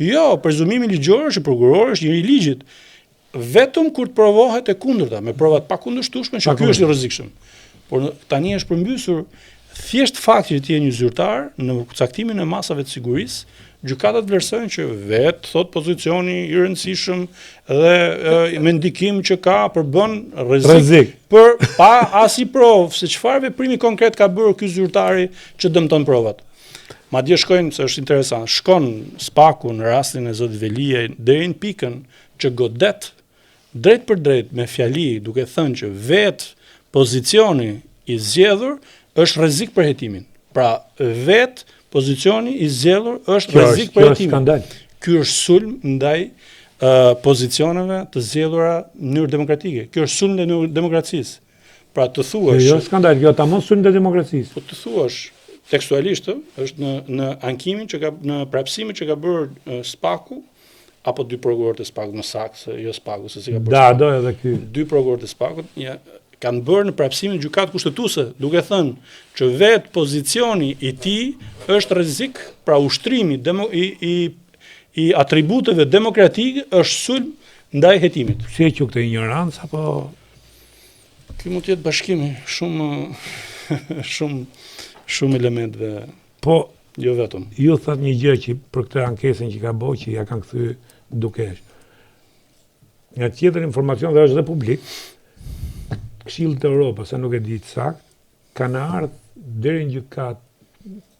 Jo, prezumimi ligjor është që prokurori është njeri i ligjit. Vetëm kur të provohet e kundërta, me prova të pakundërshtueshme që ky është i rrezikshëm. Por tani është përmbysur thjesht fakti që ti je një zyrtar në caktimin e masave të sigurisë, gjykatat vlerësojnë që vetë thotë pozicioni i rëndësishëm dhe e, me ndikim që ka përbën rrezik, rrezik. për pa asnjë provë se çfarë veprimi konkret ka bërë ky zyrtari që dëmton provat. Madje shkojnë, se është interesant, shkon SPAK-u në rastin e zotit Veliaj deri në pikën që godet drejtpërdrejt me fjali duke thënë që vetë pozicioni i zgjedhur është rrezik për hetimin. Pra, vetë pozicioni i zgjedhur është rrezik për hetimin. Skandal. Ky është sulm ndaj uh, pozicioneve të zgjedhura në mënyrë demokratike. Ky është sulm ndaj demokracisë. Pra të thuash, jo, jo skandal, jo tamam sulm ndaj demokracisë. Po të thuash tekstualisht është në në ankimin që ka në prapësimin që ka bërë SPAK-u apo dy prokurorët e SPAK-ut më saktë, se jo SPAK-u, se s'i ka bërë. Da, do edhe ky. Dy prokurorët e SPAK-ut një kanë bërë në prapësimin gjykatë kushtetuese, duke thënë që vetë pozicioni i tij është rrezik, pra ushtrimi demo, i, i, i atributeve demokratike është sulm ndaj hetimit. Si e quan këtë injorancë apo Ky mund të jetë bashkimi shumë shumë shumë elementëve. Po. Jo vetëm. Ju thatë një gjë që për këtë ankesën që ka bo, që ja kanë kthy duke Nga tjetër informacion dhe është dhe publik, Këshillit të Europës, se nuk e di të saktë, kanë ardhë deri në gjykatë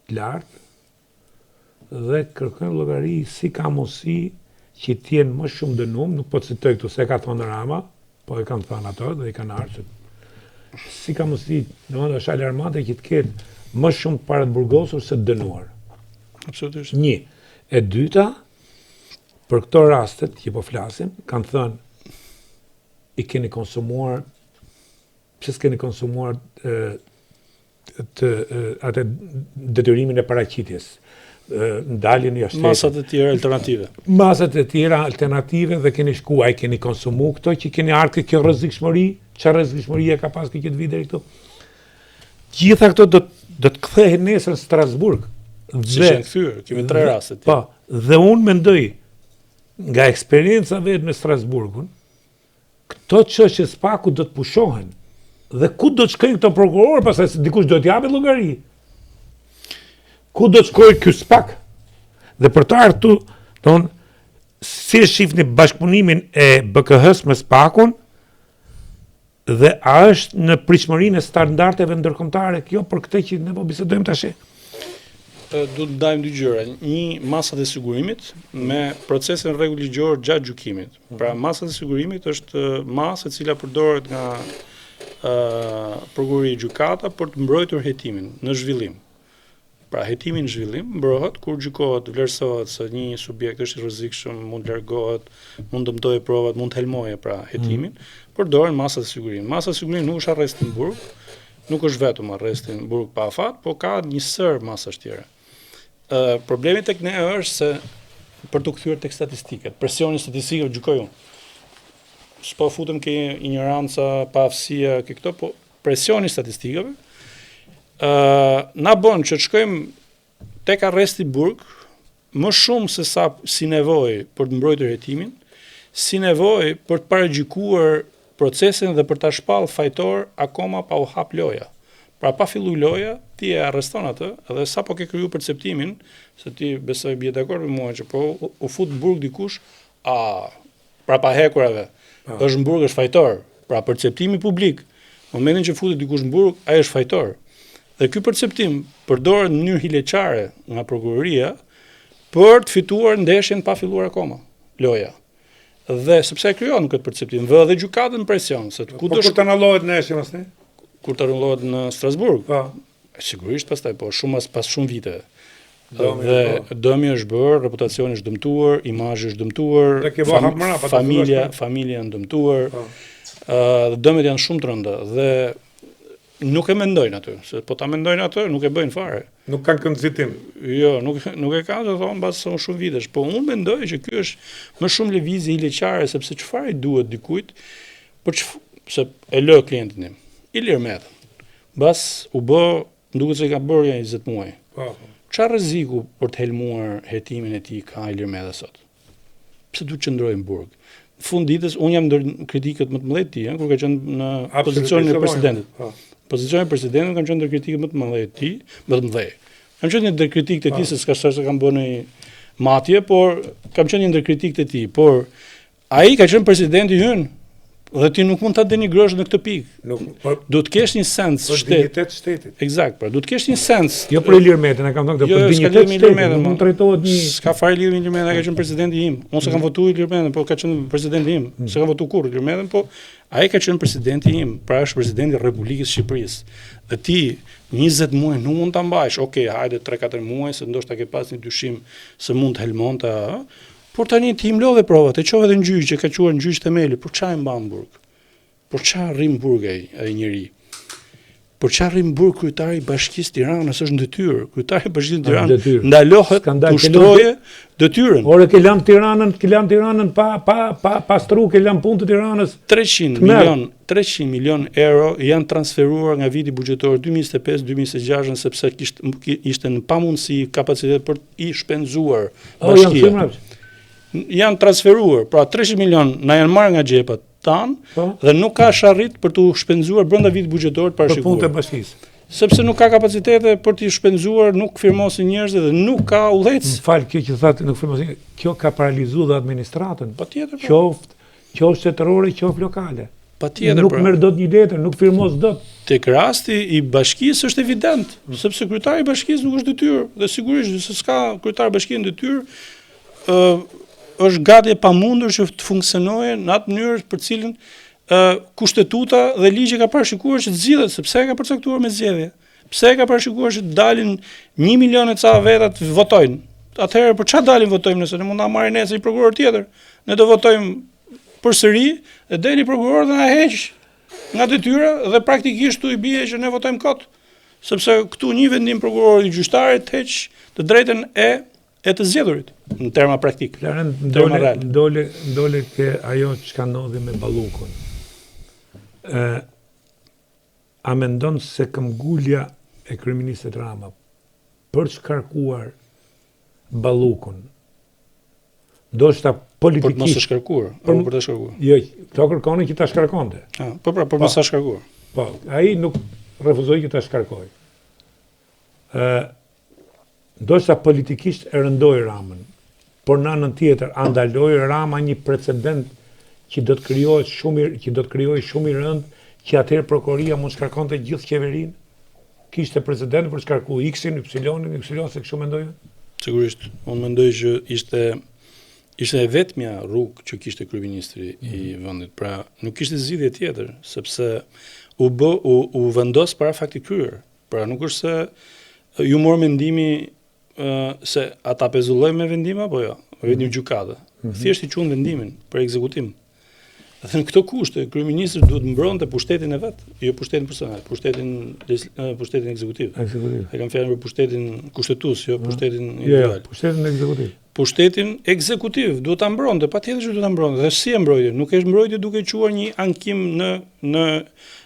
të lartë dhe kërkojnë llogari si ka mundësi që të jenë më shumë dënum, nuk po citoj këtu se ka thonë Rama, po e kanë thënë ato dhe i kanë ardhur. Si ka mundësi, domethënë është alarmante që të ketë më shumë të para të burgosur se të dënuar. Absolutisht. Një. E dyta, për këto rastet që po flasim, kanë thënë i keni konsumuar pse s'keni konsumuar e, të atë detyrimin e paraqitjes, ndaljen jashtë shtetit. Masat e tjera alternative. Masat e tjera alternative dhe keni shku, a i keni konsumu këto që keni ardhur kjo rrezikshmëri, çfarë rrezikshmërie ka pas kjo që të vijë deri këtu? Gjitha këto do do të kthehen nesër në Strasburg. Dhe janë kthyer, kemi tre raste. Po, dhe unë mendoj nga eksperienca vetë me Strasburgun, Këto çështje SPAK-u do të pushohen. Dhe ku do të shkojnë këto prokurorë, pastaj se dikush do të japë llogari. Ku do të shkojë ky SPAK? Dhe për të ardhur këtu, don si e shihni bashkëpunimin e BKH-s me SPAK-un dhe a është në pritshmërinë e standardeve ndërkombëtare kjo për këtë që ne po bisedojmë tash? Do të ndajmë dy gjëra. Një, masat e sigurimit me procesin rregull ligjor gjatë gjykimit. Pra mhm. masat e sigurimit është masë e cila përdoret nga ë prokurori gjykata për të mbrojtur hetimin në zhvillim. Pra hetimi në zhvillim mbrohet kur gjykohet, vlerësohet se një subjekt është i rrezikshëm, mund të largohet, mund të dëmtojë provat, mund të helmojë pra hetimin, mm. përdoren masat e sigurimit. Masa e sigurimit nuk është arresti në burg, nuk është vetëm arresti në burg pa afat, po ka një sërë masash tjera. Ë problemi tek ne është se për t'u kthyer tek statistikat, presioni i statistikave gjykoj unë. S'po futem ke injoranca, paaftësia, ke këto, po presioni i statistikave ë na bën që të shkojmë tek arresti burg më shumë se sa si nevojë për të mbrojtur hetimin, si nevojë për të paragjykuar procesin dhe për ta shpallë fajtor akoma pa u hap loja. Pra pa fillu loja, ti e arreston atë dhe sapo ke kriju perceptimin, se ti besoj bie dakord me mua që po u fut në burg dikush, a prapa hekurave, po. është në burg është fajtor. Pra perceptimi publik, momentin që futet dikush në burg, ai është fajtor. Dhe ky perceptim përdoret në mënyrë hileqare nga prokuroria për të fituar ndeshjen pa filluar akoma loja. Dhe sepse e krijon këtë perceptim, vë edhe gjykatën në presion se ku po do kur të anullohet ndeshja pastaj? Kur të anullohet në Strasburg. Po. Sigurisht pastaj, po shumë as pas shumë viteve. Dëmi dhe po. dëmi është bërë, reputacioni është dëmtuar, imazhi është dëmtuar, fam, familja, familja janë dëmtuar. Po. Ë uh, dhe dëmet janë shumë të rënda dhe Nuk e mendojnë aty, se po ta mendojnë atë, nuk e bëjnë fare. Nuk kanë këtë nxitim. Jo, nuk nuk e kanë, do thonë mbas shumë vitesh, po unë mendoj që ky është më shumë lëvizje hileqare sepse çfarë i duhet dikujt për çf, se e lë klientin tim. Ilir Metën. Mbas u bë, më duket se i ka bërë ja 20 muaj. Po. po. Çfarë rreziku për të helmuar hetimin e tij ka Ilir Meta sot? Pse duhet të qëndrojë në burg? Në fund ditës unë jam ndër kritikët më të mëdhenj të tij, kur ka qenë në pozicionin e presidentit. Po. Pozicionin e presidentit kam qenë ndër kritikët më të mëdhenj të tij, më të mëdhenj. Kam qenë një ndër kritikët e tij, po. se s'ka se kam bërë një matje, por kam qenë një ndër kritikët e tij, por ai ka qenë presidenti ynë Dhe ti nuk mund ta denigrosh në këtë pikë. Nuk, po, duhet të kesh një sens për shtet. Dinjitet shtetit. Eksakt, pra duhet të kesh një sens. Jo për Ilir Metën, e kam thënë këtë, jo, për dinjitet shtetit. Nuk mund trajtohet një S'ka fare lidhje me Ilir Metën, ka qenë presidenti im. Unë s'e kam mm. votuar Ilir Metën, po ka qenë presidenti im. Mm. S'e kam votuar kurrë Ilir Metën, po ai ka qenë presidenti im, pra është presidenti i Republikës së Shqipërisë. Dhe ti 20 muaj nuk mund ta mbajsh. Okej, okay, hajde 3-4 muaj se ndoshta ke pas një dyshim se mund të helmonte, Por tani ti i mblodhe provat, e çove edhe në gjyq, e ka çuar në gjyq themeli, për ça e mban në burg? Për ça rri në burg ai, ai njeri? Për ça rri në burg kryetari i Bashkisë Tiranës është në detyrë. Kryetari i Bashkisë Tiranës ndalohet të ushtrojë detyrën. Ore ke lënë Tiranën, ke lënë Tiranën pa pa pa pa stru, ke lënë punë të Tiranës. 300 milion, 300 milion euro janë transferuar nga viti buxhetor 2025-2026 sepse kishte ishte në pamundësi kapacitet për i shpenzuar bashkia. Janë transferuar, pra 300 milion na janë marrë nga xhepat tanë po. dhe nuk ka sharrit për t'u shpenzuar brenda vitit buxhetor të parashikuar. Për punë të bashkisë. Sepse nuk ka kapacitete për t'i shpenzuar, nuk firmosin njerëzit dhe nuk ka udhëheqës. Më fal, kjo që thatë nuk firmosin, kjo ka paralizuar dhe administratën. Patjetër. Po. Qoftë, qoftë shtetërore, qoftë lokale. Patjetër. Nuk pra. merr dot një letër, nuk firmos dot. Tek rasti i bashkisë është evident, mm. sepse kryetari i bashkisë nuk është në detyrë dhe sigurisht nëse s'ka kryetar bashkie në detyrë, ë është gati e pamundur që të funksionojë në atë mënyrë për cilën ë kushtetuta dhe ligji ka parashikuar që të zgjidhet, sepse e ka përcaktuar me zgjedhje. Pse e ka parashikuar që të dalin 1 milion e ca veta të votojnë? Atëherë për çfarë dalim votojmë nëse ne mund ta marrin nesër një prokuror tjetër? Ne do votojmë përsëri dhe del një prokuror dhe na heq nga detyra dhe praktikisht këtu i bie që ne votojmë kot. Sepse këtu një vendim prokurori gjyqtarit të heq të drejtën e e të zgjedhurit në terma praktik. Plarent ndole ndole ndole ke ajo çka ndodhi me Ballukun. Ë a mendon se këmbgulja e kryeministrit Rama për të shkarkuar Ballukun ndoshta politikisht për të mos e shkarkuar, për, për ta shkarkuar. Jo, këto kërkonin që ta shkarkonte. Ah, po pra, për mos ta shkarkuar. Po, ai nuk refuzoi që ta shkarkojë. Ë Ndoshta politikisht e rëndoi Ramën, por në anën tjetër a ndaloi Rama një precedent që do të krijohet shumë i që do të krijohej shumë i rëndë që atëherë prokuroria mund të shkarkonte gjithë qeverinë? Kishte precedent për të shkarkuar X-in, Y-in, Y se kështu mendoj unë. Sigurisht, unë mendoj që ishte ishte e vetmja rrugë që kishte kryeministri mm -hmm. i mhm. vendit. Pra, nuk kishte zgjidhje tjetër, sepse u bë u, u vendos para faktit të kryer. Pra nuk është se iu mor mendimi se a ta pezullojmë me vendim apo jo, me vendim mm. gjykate. Mm -hmm. Thjesht i çuan vendimin për ekzekutim. Dhe në këto kushte kryeministri duhet të mbronte pushtetin e vet, jo pushtetin personal, pushtetin pushtetin ekzekutiv. Ekzekutiv. E kam fjalën për pushtetin kushtetues, jo mm. pushtetin jo, jo, individual. Jo, pushtetin ekzekutiv. Pushtetin ekzekutiv duhet ta mbronte, patjetër që duhet ta mbronte. Dhe si e mbrojti? Nuk e mbrojti duke çuar një ankim në në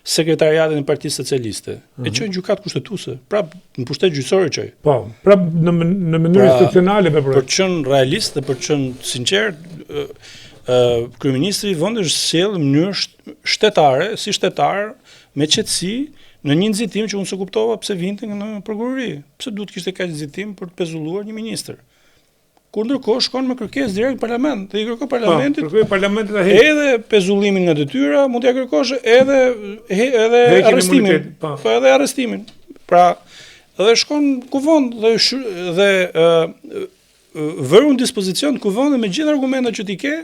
sekretariatin e Partisë Socialiste. E mhm. çoi në gjykatë kushtetuese, prap në pushtet gjyqësor e çoi. Po, prap në në mënyrë pra, institucionale veproi. Për të qenë realist dhe për të qenë sinqert, ë kryeministri i vendit është sjellë në mënyrë shtetare, si shtetar, me qetësi, në një nxitim që unë s'e kuptova pse vinte në prokurori. Pse duhet të kishte kaq nxitim për të pezulluar një ministër? Kur ndërkohë shkon me kërkesë direkt në parlament dhe i kërkon po, parlamentit. Po, kërkoi parlamentit ta heqë. Edhe pezullimin nga detyra, mund t'ia kërkosh edhe he, edhe arrestimin. Po. po edhe arrestimin. Pra, dhe shkon në kuvend dhe dhe ë vëru në dispozicion të kuvendit me gjithë argumentat që ti ke,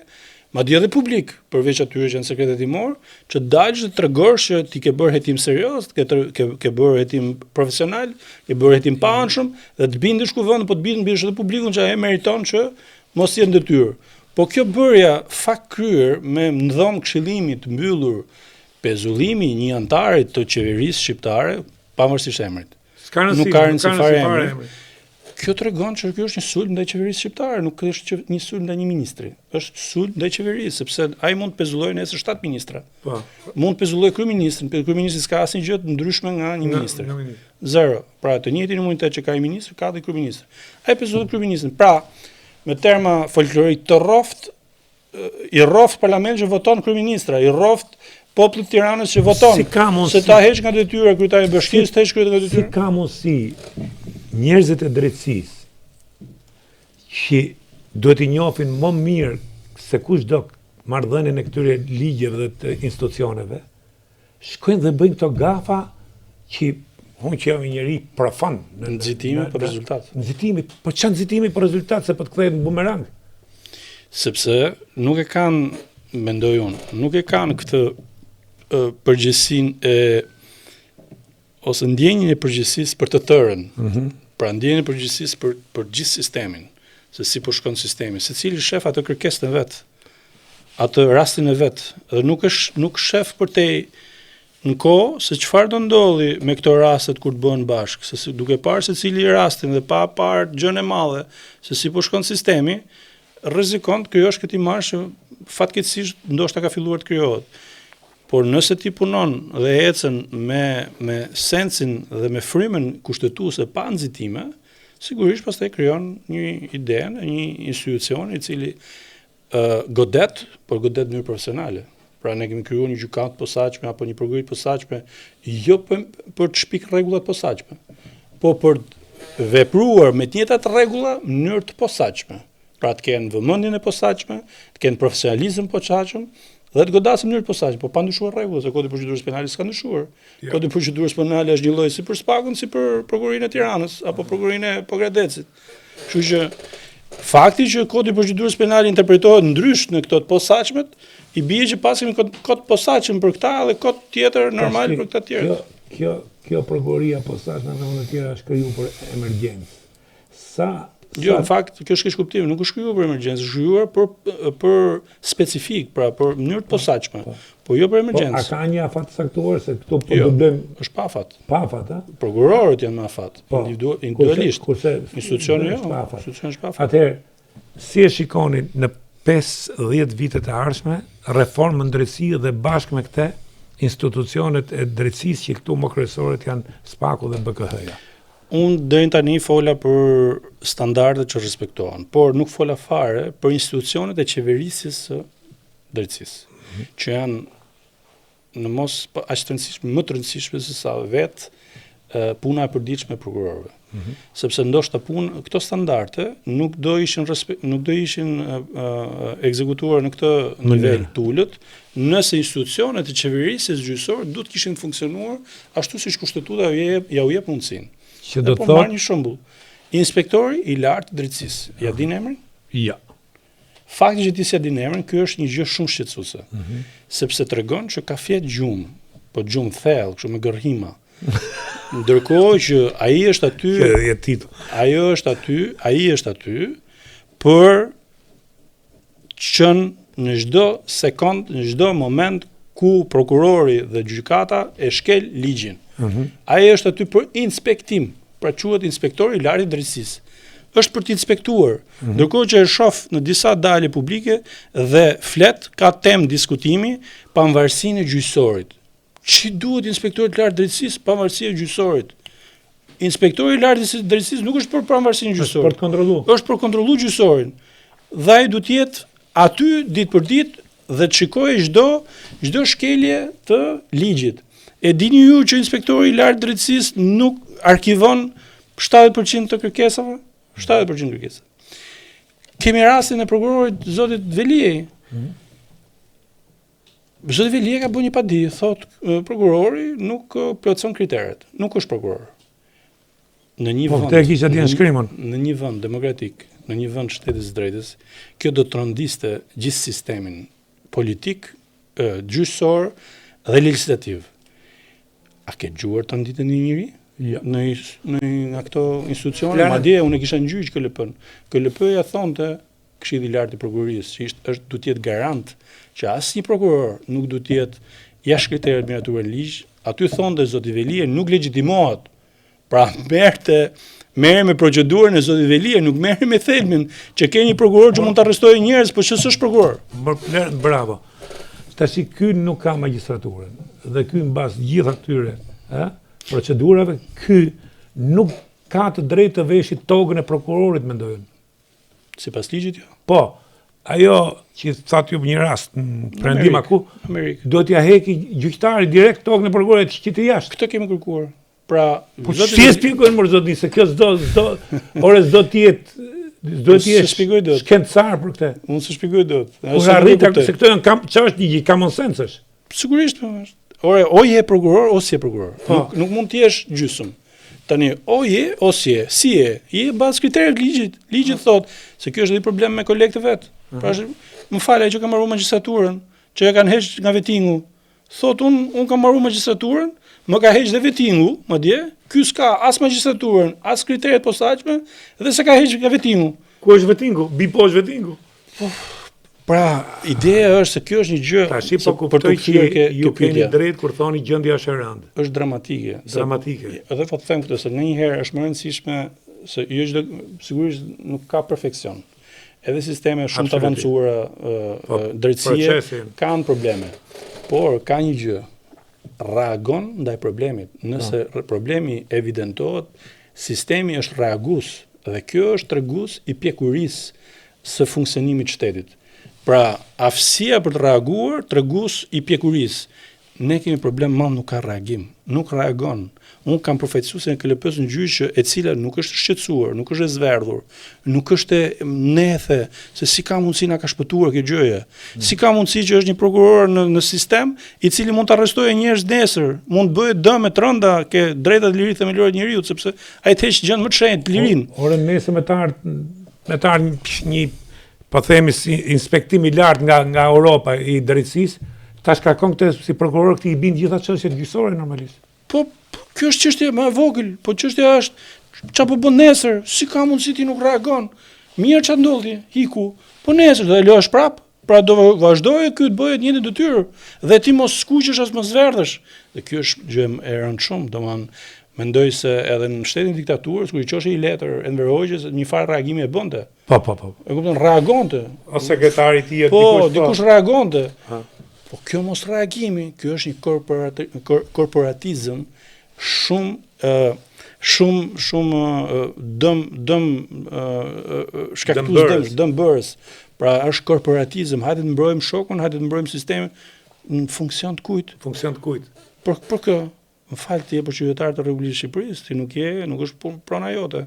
madje edhe publik, përveç atyre që janë sekret hetimor, që të dalësh dhe të tregosh që ti ke bërë hetim serioz, ke ke ke bërë hetim profesional, ke bërë hetim paanshëm dhe të bindësh kuvendin, po të bindësh edhe publikun që ai meriton që mos jetë në detyrë. Po kjo bërja fakt kryer me në dhomë këshillimi të mbyllur pezullimi i një anëtari të qeverisë shqiptare, pavarësisht emrit. S'ka rëndësi, nuk ka rëndësi fare emri. Kjo tregon që ky është një sulm ndaj qeverisë shqiptare, nuk është një sulm ndaj një ministri. Është sulm ndaj qeverisë, sepse ai mund të pezullojë nesër 7 ministra. Po. Mund të pezullojë kryeministrin, por kryeministri s'ka asnjë gjë të ndryshme nga një ministër. Nga ministri. Zero. Pra, të njëjtin imunitet që ka një ministër, ka dhe kryeministri. Ai pezulloi kryeministrin. Pra, me terma folklorik të rroft I rroft parlamenti që voton kryeministra, i rroft popullit të Tiranës që voton. Si ka mundësi? Se ta heq nga detyra kryetari i bashkisë, të heq kryetarin nga detyra. Si ka mundësi njerëzit e drejtësisë që duhet t'i njohin më mirë se kushdo marrëdhënien e këtyre ligjeve dhe të institucioneve, Shkojnë dhe bëjnë këto gafa që unë që jam një njeri profan. Në nxitimi për rezultat. Nxitimi, po ça nxitimi për rezultat, se po të kthehet në bumerang. Sepse nuk e kanë, mendoj unë, nuk e kanë këtë përgjegjësinë e ose ndjenjën e përgjegjësisë për të tërën. Mm -hmm. Pra ndjenjën e përgjegjësisë për për gjithë sistemin, se si po shkon sistemi. Secili shef atë kërkesën e vet, atë rastin e vet dhe nuk është nuk shef përtej në kohë se çfarë do ndodhi me këto rastet kur të bëhen bashkë, se si, duke parë secili rastin dhe pa parë gjënë e madhe se si po shkon sistemi, rrezikon të krijosh këtë imazh që fatkeqësisht ndoshta ka filluar të krijohet. Por nëse ti punon dhe ecën me me sensin dhe me frymën kushtetuese pa nxitime, sigurisht pastaj krijon një idenë e një institucioni i cili ë godet, por godet në mënyrë profesionale. Pra ne kemi krijuar një gjykatë të posaçme apo një prokurori të posaçme jo për, për të shpik rregulla të posaçme, po për të vepruar me të njëjtat rregulla në mënyrë të posaçme. Pra të kenë vëmendjen e posaçme, të kenë profesionalizëm të posaçëm dhe të godasin në mënyrë të posaçme, po pa ndryshuar rregullat, se kodi i procedurës penale s'ka ndryshuar. Jo. Kodi i procedurës penale është njëlloj si për SPAK-un, si për prokurorinë e Tiranës apo prokurorinë e Pogradecit. Kështu që fakti që kodi i procedurës penale interpretohet ndryshe në këto të posaçmet, i bie që paskemi kod, kod të posaçëm për këta dhe kod tjetër normal për këta të tjerë. Kjo kjo kjo prokuroria e posaçme në vende të tjera është kriju për emergjencë. Sa Jo, në fakt, kjo është keqkuptim, nuk është krijuar për emergjencë, është krijuar për për specifik, pra për mënyrë të po, posaçme, po, po jo për emergjencë. Po, a ka një afat të caktuar se këtu po jo, dublojmë? Është pa afat. Pa afat, a? Prokurorët janë me afat, po, individualisht. Kurse institucioni jo, pa afat. Institucioni është pa afat. Atëherë, si e shikoni në 5-10 vitet e ardhshme reformën në drejtësi dhe bashkë me këtë institucionet e drejtësisë që këtu më kryesoret janë SPAK-u dhe BKH-ja. Unë deri tani fola për standardet që respektohen, por nuk fola fare për institucionet e qeverisjes së drejtësisë, mm -hmm. që janë në mos po, aq të rëndësishme, më të rëndësishme se sa vetë puna e përditshme e prokurorëve. Mm -hmm. Sepse ndoshta punë këto standarde nuk do ishin nuk do ishin ekzekutuar në këtë nivel të ulët, nëse institucionet e qeverisjes gjyqësore do të kishin funksionuar ashtu siç kushtetuta ja jep, ja u jep mundësinë. Që do të po thotë një shembull. Inspektori i lartë i drejtësisë, ja din emrin? Ja. Fakti që ti s'ja din emrin, kjo është një gjë shumë shqetësuese. Mm -hmm. Sepse tregon që ka fjet gjumë, po gjumë thellë, kështu me gërhima. Ndërkohë që ai është aty, që je titull. Ajo është aty, ai është aty për qenë në çdo sekond, në çdo moment ku prokurori dhe gjykata e shkel ligjin. Mm -hmm. Ai është aty për inspektim, pra quhet inspektori i lartë i drejtësisë. Është për të inspektuar. Mm -hmm. Ndërkohë që e shoh në disa dalje publike dhe flet ka temë diskutimi pavarësinë e gjyqësorit. Ç'i duhet inspektorit të lartë të drejtësisë pavarësia e gjyqësorit? Inspektori i lartë i drejtësisë nuk është për pavarësinë e gjyqësorit. Është për të kontrolluar. Është për kontrolluar gjyqësorin. Dhe ai duhet të jetë aty ditë për ditë dhe të shikojë çdo çdo shkelje të ligjit. E dini ju që inspektori i lartë i drejtësisë nuk arkivon 70% të kërkesave? 70% kërkesave. Kemi rastin e prokurorit zotit Veliaj. Mm -hmm. Zoti Veliaj ka bërë një padi, thotë prokurori nuk plotëson kriteret, nuk është prokuror. Në një po, vend, e kisha dje shkrimën. Në një vend demokratik, në një vend shtetit të drejtës, kjo do të trondiste gjithë sistemin politik, gjyqësor dhe legjislativ. A ke dëgjuar të tronditet një njeri? Jo. Në në nga këto institucione, madje unë e kisha në gjyq KLP-n. KLP-ja thonte Këshilli i Lartë i Prokurorisë, që ishte është duhet të jetë garant që asnjë prokuror nuk duhet të jetë jashtë kritereve të miratuara në ligj, aty thonte zoti Veliaj nuk legjitimohet. Pra merrte merre me procedurën e zotit Veliaj, nuk merre me thelbin që ke një prokuror që mund të arrestojë njerëz, por që s'është prokuror. Bravo. Tashi ky nuk ka magjistraturën dhe ky mbas gjithë atyre, ë, procedurave, ky nuk ka të drejtë të veshi togën e prokurorit, mendoj unë. Sipas ligjit jo. Po. Ajo që thatë ju një rast në Perëndim ku Amerikë. Duhet t'ia heki gjyqtari direkt togën e prokurorit që të jashtë. Këtë kemi kërkuar. Pra, po si e shpjegojnë mor zotni se kjo s'do s'do ore s'do të jetë s'do të jetë shpjegoj dot. Shkencëtar për këtë. Unë s'e shpjegoj dot. Po arrita se këto janë kam çfarë është ligji common sense është. Sigurisht, po është. Ore, o je prokuror o s'je prokuror. Po. Nuk nuk mund të jesh gjysmë. Tani, o je o s'je, si je? Je bazë kritereve të ligjit. Ligji po. thotë se ky është një problem me kolegët e vet. Uh -huh. Pra, më fal ai që ka mbaruar magjistraturën, që e kanë heq nga vetingu. Thotë un un kam mbaruar magjistraturën, më ka heq dhe vetingu, madje, ky s'ka as magjistraturën, as kriteret posaçme dhe s'e ka heq nga vetingu. Ku është vetingu? Bi po është vetingu. Po, pra, ideja është se kjo është një gjë Tashi po kuptoj që ke, ju keni drejt kur thoni gjendja është e rëndë. Është dramatike. Dramatike. Edhe po të them këtë se ndonjëherë është më e rëndësishme se jo çdo sigurisht nuk ka perfeksion. Edhe sisteme shumë të avancuara po, drejtësie kanë probleme. Por ka një gjë, reagon ndaj problemit. Nëse po. problemi evidentohet, sistemi është reagues dhe kjo është tregues i pjekurisë së funksionimit të shtetit. Pra, aftësia për të reaguar, tregues i pjekurisë. Ne kemi problem madh nuk ka reagim, nuk reagon. Unë kam përfaqësuesen e KLP-së në gjyq që e cila nuk është shqetësuar, nuk është e zverdhur, nuk është e nethe se si ka mundësi na ka shpëtuar kjo gjëje. Mm. Si ka mundësi që është një prokuror në në sistem i cili mund të arrestojë njerëz nesër, mund të bëjë dëme të rënda ke drejtat e liritë themelore të njeriut sepse ai të heq gjënë më të shenjtë, lirinë. Ore nesër me të ardh me të ardh një po themi si inspektim i lartë nga nga Europa i drejtësisë, ta shkarkon këtë si prokuror këtij i bin gjitha çështjet gjyqësore normalisht. Po, po kjo është çështje më e vogël, po çështja është çfarë po bën nesër, si ka mundësi ti nuk reagon? Mirë çfarë ndodhi? Iku. Po nesër do e lësh prap? Pra do vazhdojë ky të bëjë të njëjtën detyrë dhe ti mos skuqesh as mos verdhesh. Dhe kjo është gjë e rëndë shumë, domethënë mendoj se edhe në shtetin e diktaturës kur i çohej një letër Enver Hoxhës një farë reagimi e bënte. Po, po, po. E kupton, reagonte. O sekretari i tij po, dikush po. dikush reagonte. Ha. Po kjo mos reagimi, kjo është një korporati, kor, korporatizëm shumë ë shumë shumë dëm dëm shkaktues dëm dëmbërës. Pra është korporatizëm, hajde të mbrojmë shokun, hajde të mbrojmë sistemin në funksion të kujt? Funksion të kujt? Për për kë? Më fal ti je për qytetarët e Republikës së Shqipërisë, ti nuk je, nuk është prona jote.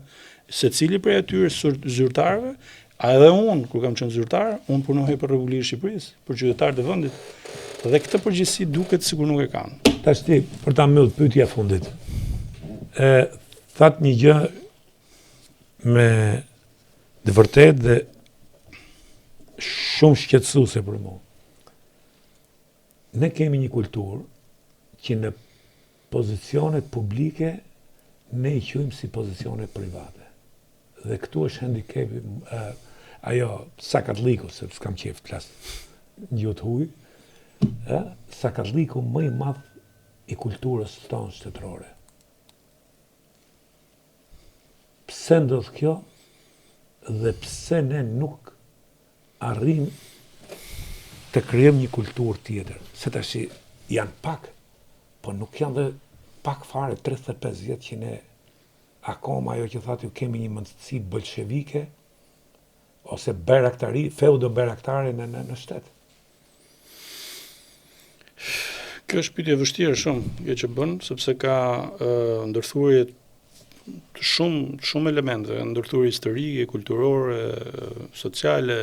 Secili prej atyre zyrtarëve, a edhe unë kur kam qenë zyrtar, unë punoj për Republikën e Shqipërisë, për qytetarët e vendit. Dhe këtë përgjegjësi duket sikur nuk e kanë. Tashti për ta mbyllë pyetja e fundit. E thatë një gjë me të vërtetë dhe shumë shqetësuese për mua. Ne kemi një kulturë që në pozicionet publike ne i quajmë si pozicione private. Dhe këtu është handikepi, ajo sakatlliku, se s'kam qejf të flas në gjuhë të huaj, ë sakatlliku më i madh i kulturës tonë shtetërore. Pse ndodh kjo dhe pse ne nuk arrijmë të krijojmë një kulturë tjetër, se tashi janë pak, po nuk janë dhe pak fare 35 vjet që ne akoma ajo që thatë ju kemi një mendësi bolshevike ose bajraktari, feudo bajraktare në në, në shtet. Kjo është pyetje e vështirë shumë, kjo që bën, sepse ka uh, ndërthurje të shumë shumë elementëve, ndërthurje historike, kulturore, sociale,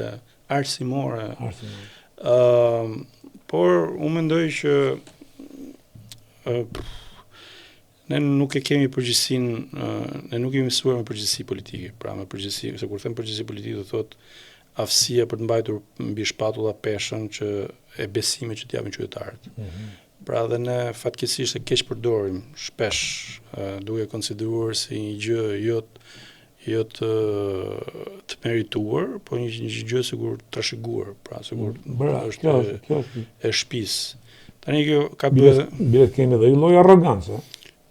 arsimore. Arsimore. Ëm, uh, por unë mendoj që uh, ne nuk e kemi përgjegjësinë, uh, ne nuk jemi mësuar me përgjegjësi politike, pra me përgjegjësi, se kur them përgjegjësi politike do thotë aftësia për të mbajtur mbi shpatulla peshën që e besimit që të japin qytetarët. Mm -hmm. Pra dhe ne fatkeqësisht e keqpërdorim shpesh, duke e konsideruar si një gjë jo jo të të merituar, po një, një gjë sikur trashëguar, pra sikur mm, Bra, është kjo është, kjo është e shtëpisë. Tani kjo ka bërë bile kemi edhe një lloj arrogance.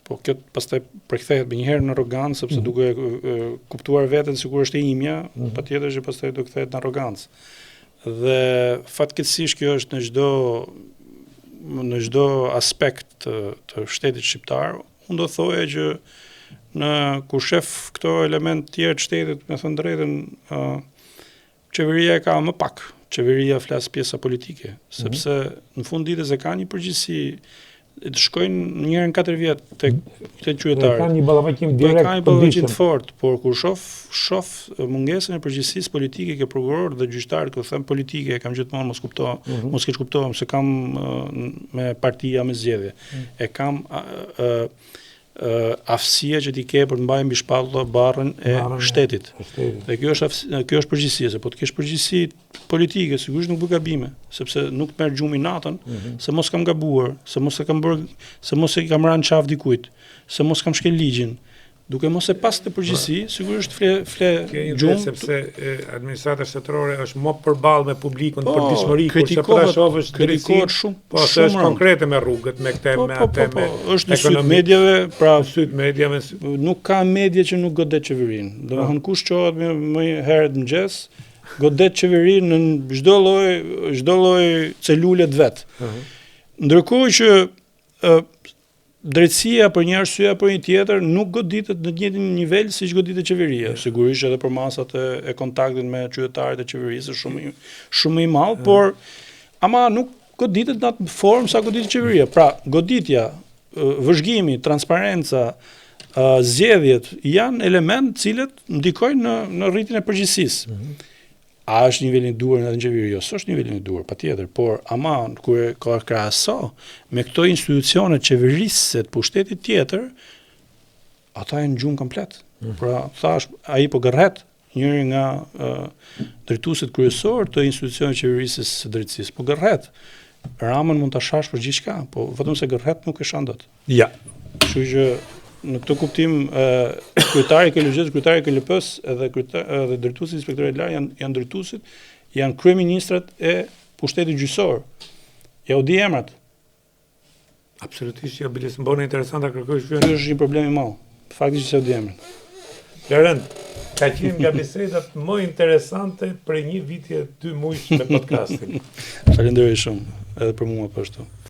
Po kjo pastaj përkthehet menjëherë në arrogancë sepse mm -hmm. duke e, kuptuar veten sikur është e imja, mm -hmm. patjetër që pastaj do kthehet në arrogancë. Dhe fatkeqësisht kjo është në çdo në çdo aspekt të, të shtetit shqiptar. Unë do thoja që në kur shef këto element tjerë të shtetit, me thënë drejtën, uh, qeveria e ka më pak. Qeveria flas pjesa politike, mhm. sepse mm -hmm. në fund ditës e ka një përgjegjësi të shkojnë një herë në 4 vjet tek te qytetarët. Kanë një ballafaqim po, direkt. Kanë një ballafaqim të fortë, por kur shoh shoh mungesën e përgjegjësisë politike ke prokurorët dhe gjyqtarët, kur them politike, e kam gjithmonë mos kupto, mm -hmm. mos keqkuptohem se kam me partia me zgjedhje. Mm -hmm. E kam ë aftësia që ti ke për të mbajtur mbi shpatulla barrën e barrën shtetit. E shtetit. Dhe kjo është aftësi, kjo është përgjegjësia, se po të kesh përgjegjësi politike, sigurisht nuk bëj gabime, sepse nuk të merr gjumi natën, mm -hmm. se mos kam gabuar, se mos e kam bërë, se mos e kam rënë qafë dikujt, se mos kam shkel ligjin. Duke mos e pas këtë përgjegjësi, sigurisht fle fle gjumë sepse e, administrata shtetërore është më përballë me publikun po, përditshmëri, kurse po ta shohësh kritikohet shumë, po se është konkrete me rrugët, me këtë, po, me po, atë, po, po, me është në sy të mediave, pra sy të mediave, nuk ka media që nuk godet qeverinë. Domethënë kush çohet më më herët në mëngjes, godet qeverinë në çdo lloj çdo lloj celule të vet. Uh -huh. Ndërkohë që ë. drejtësia për një arsye apo një tjetër nuk goditet në të njëjtin nivel siç goditet qeveria. Sigurisht edhe për masat e, e kontaktit me qytetarët e qeverisë është shumë shumë më i madh, por ama nuk goditet në atë formë sa goditet qeveria. Pra, goditja, vëzhgimi, transparenca, zgjedhjet janë elementë të cilët ndikojnë në në rritjen e përgjegjësisë. Mm -hmm. A është niveli i duhur në qeveri? Jo, s'është niveli i duhur, patjetër, por ama kur e ka krahaso me këto institucione qeverisëse të pushtetit tjetër, ata janë në gjumë komplet. Mm. Pra, thash, ai po gërhet njëri nga uh, drejtuesit kryesor të institucionit qeverisës së drejtësisë, po gërhet. Ramën mund ta shash për gjithçka, po vetëm se gërhet nuk e shan dot. Ja. Kështu që në këtë kuptim ë kryetari i KLGJ-së, kryetari i KLP-së edhe kryetar edhe drejtuesi i inspektoratit të lartë janë janë drejtuesit, janë kryeministrat e pushtetit gjyqësor. Ja u di emrat. Absolutisht jo, biles më bone interesant ta kërkoj Ky është një problem i madh. Fakti që s'ja u di emrat. Florent, ka qenë nga bisedat më interesante prej një viti e dy muajsh me podcastin. Faleminderit shumë, edhe për mua po ashtu.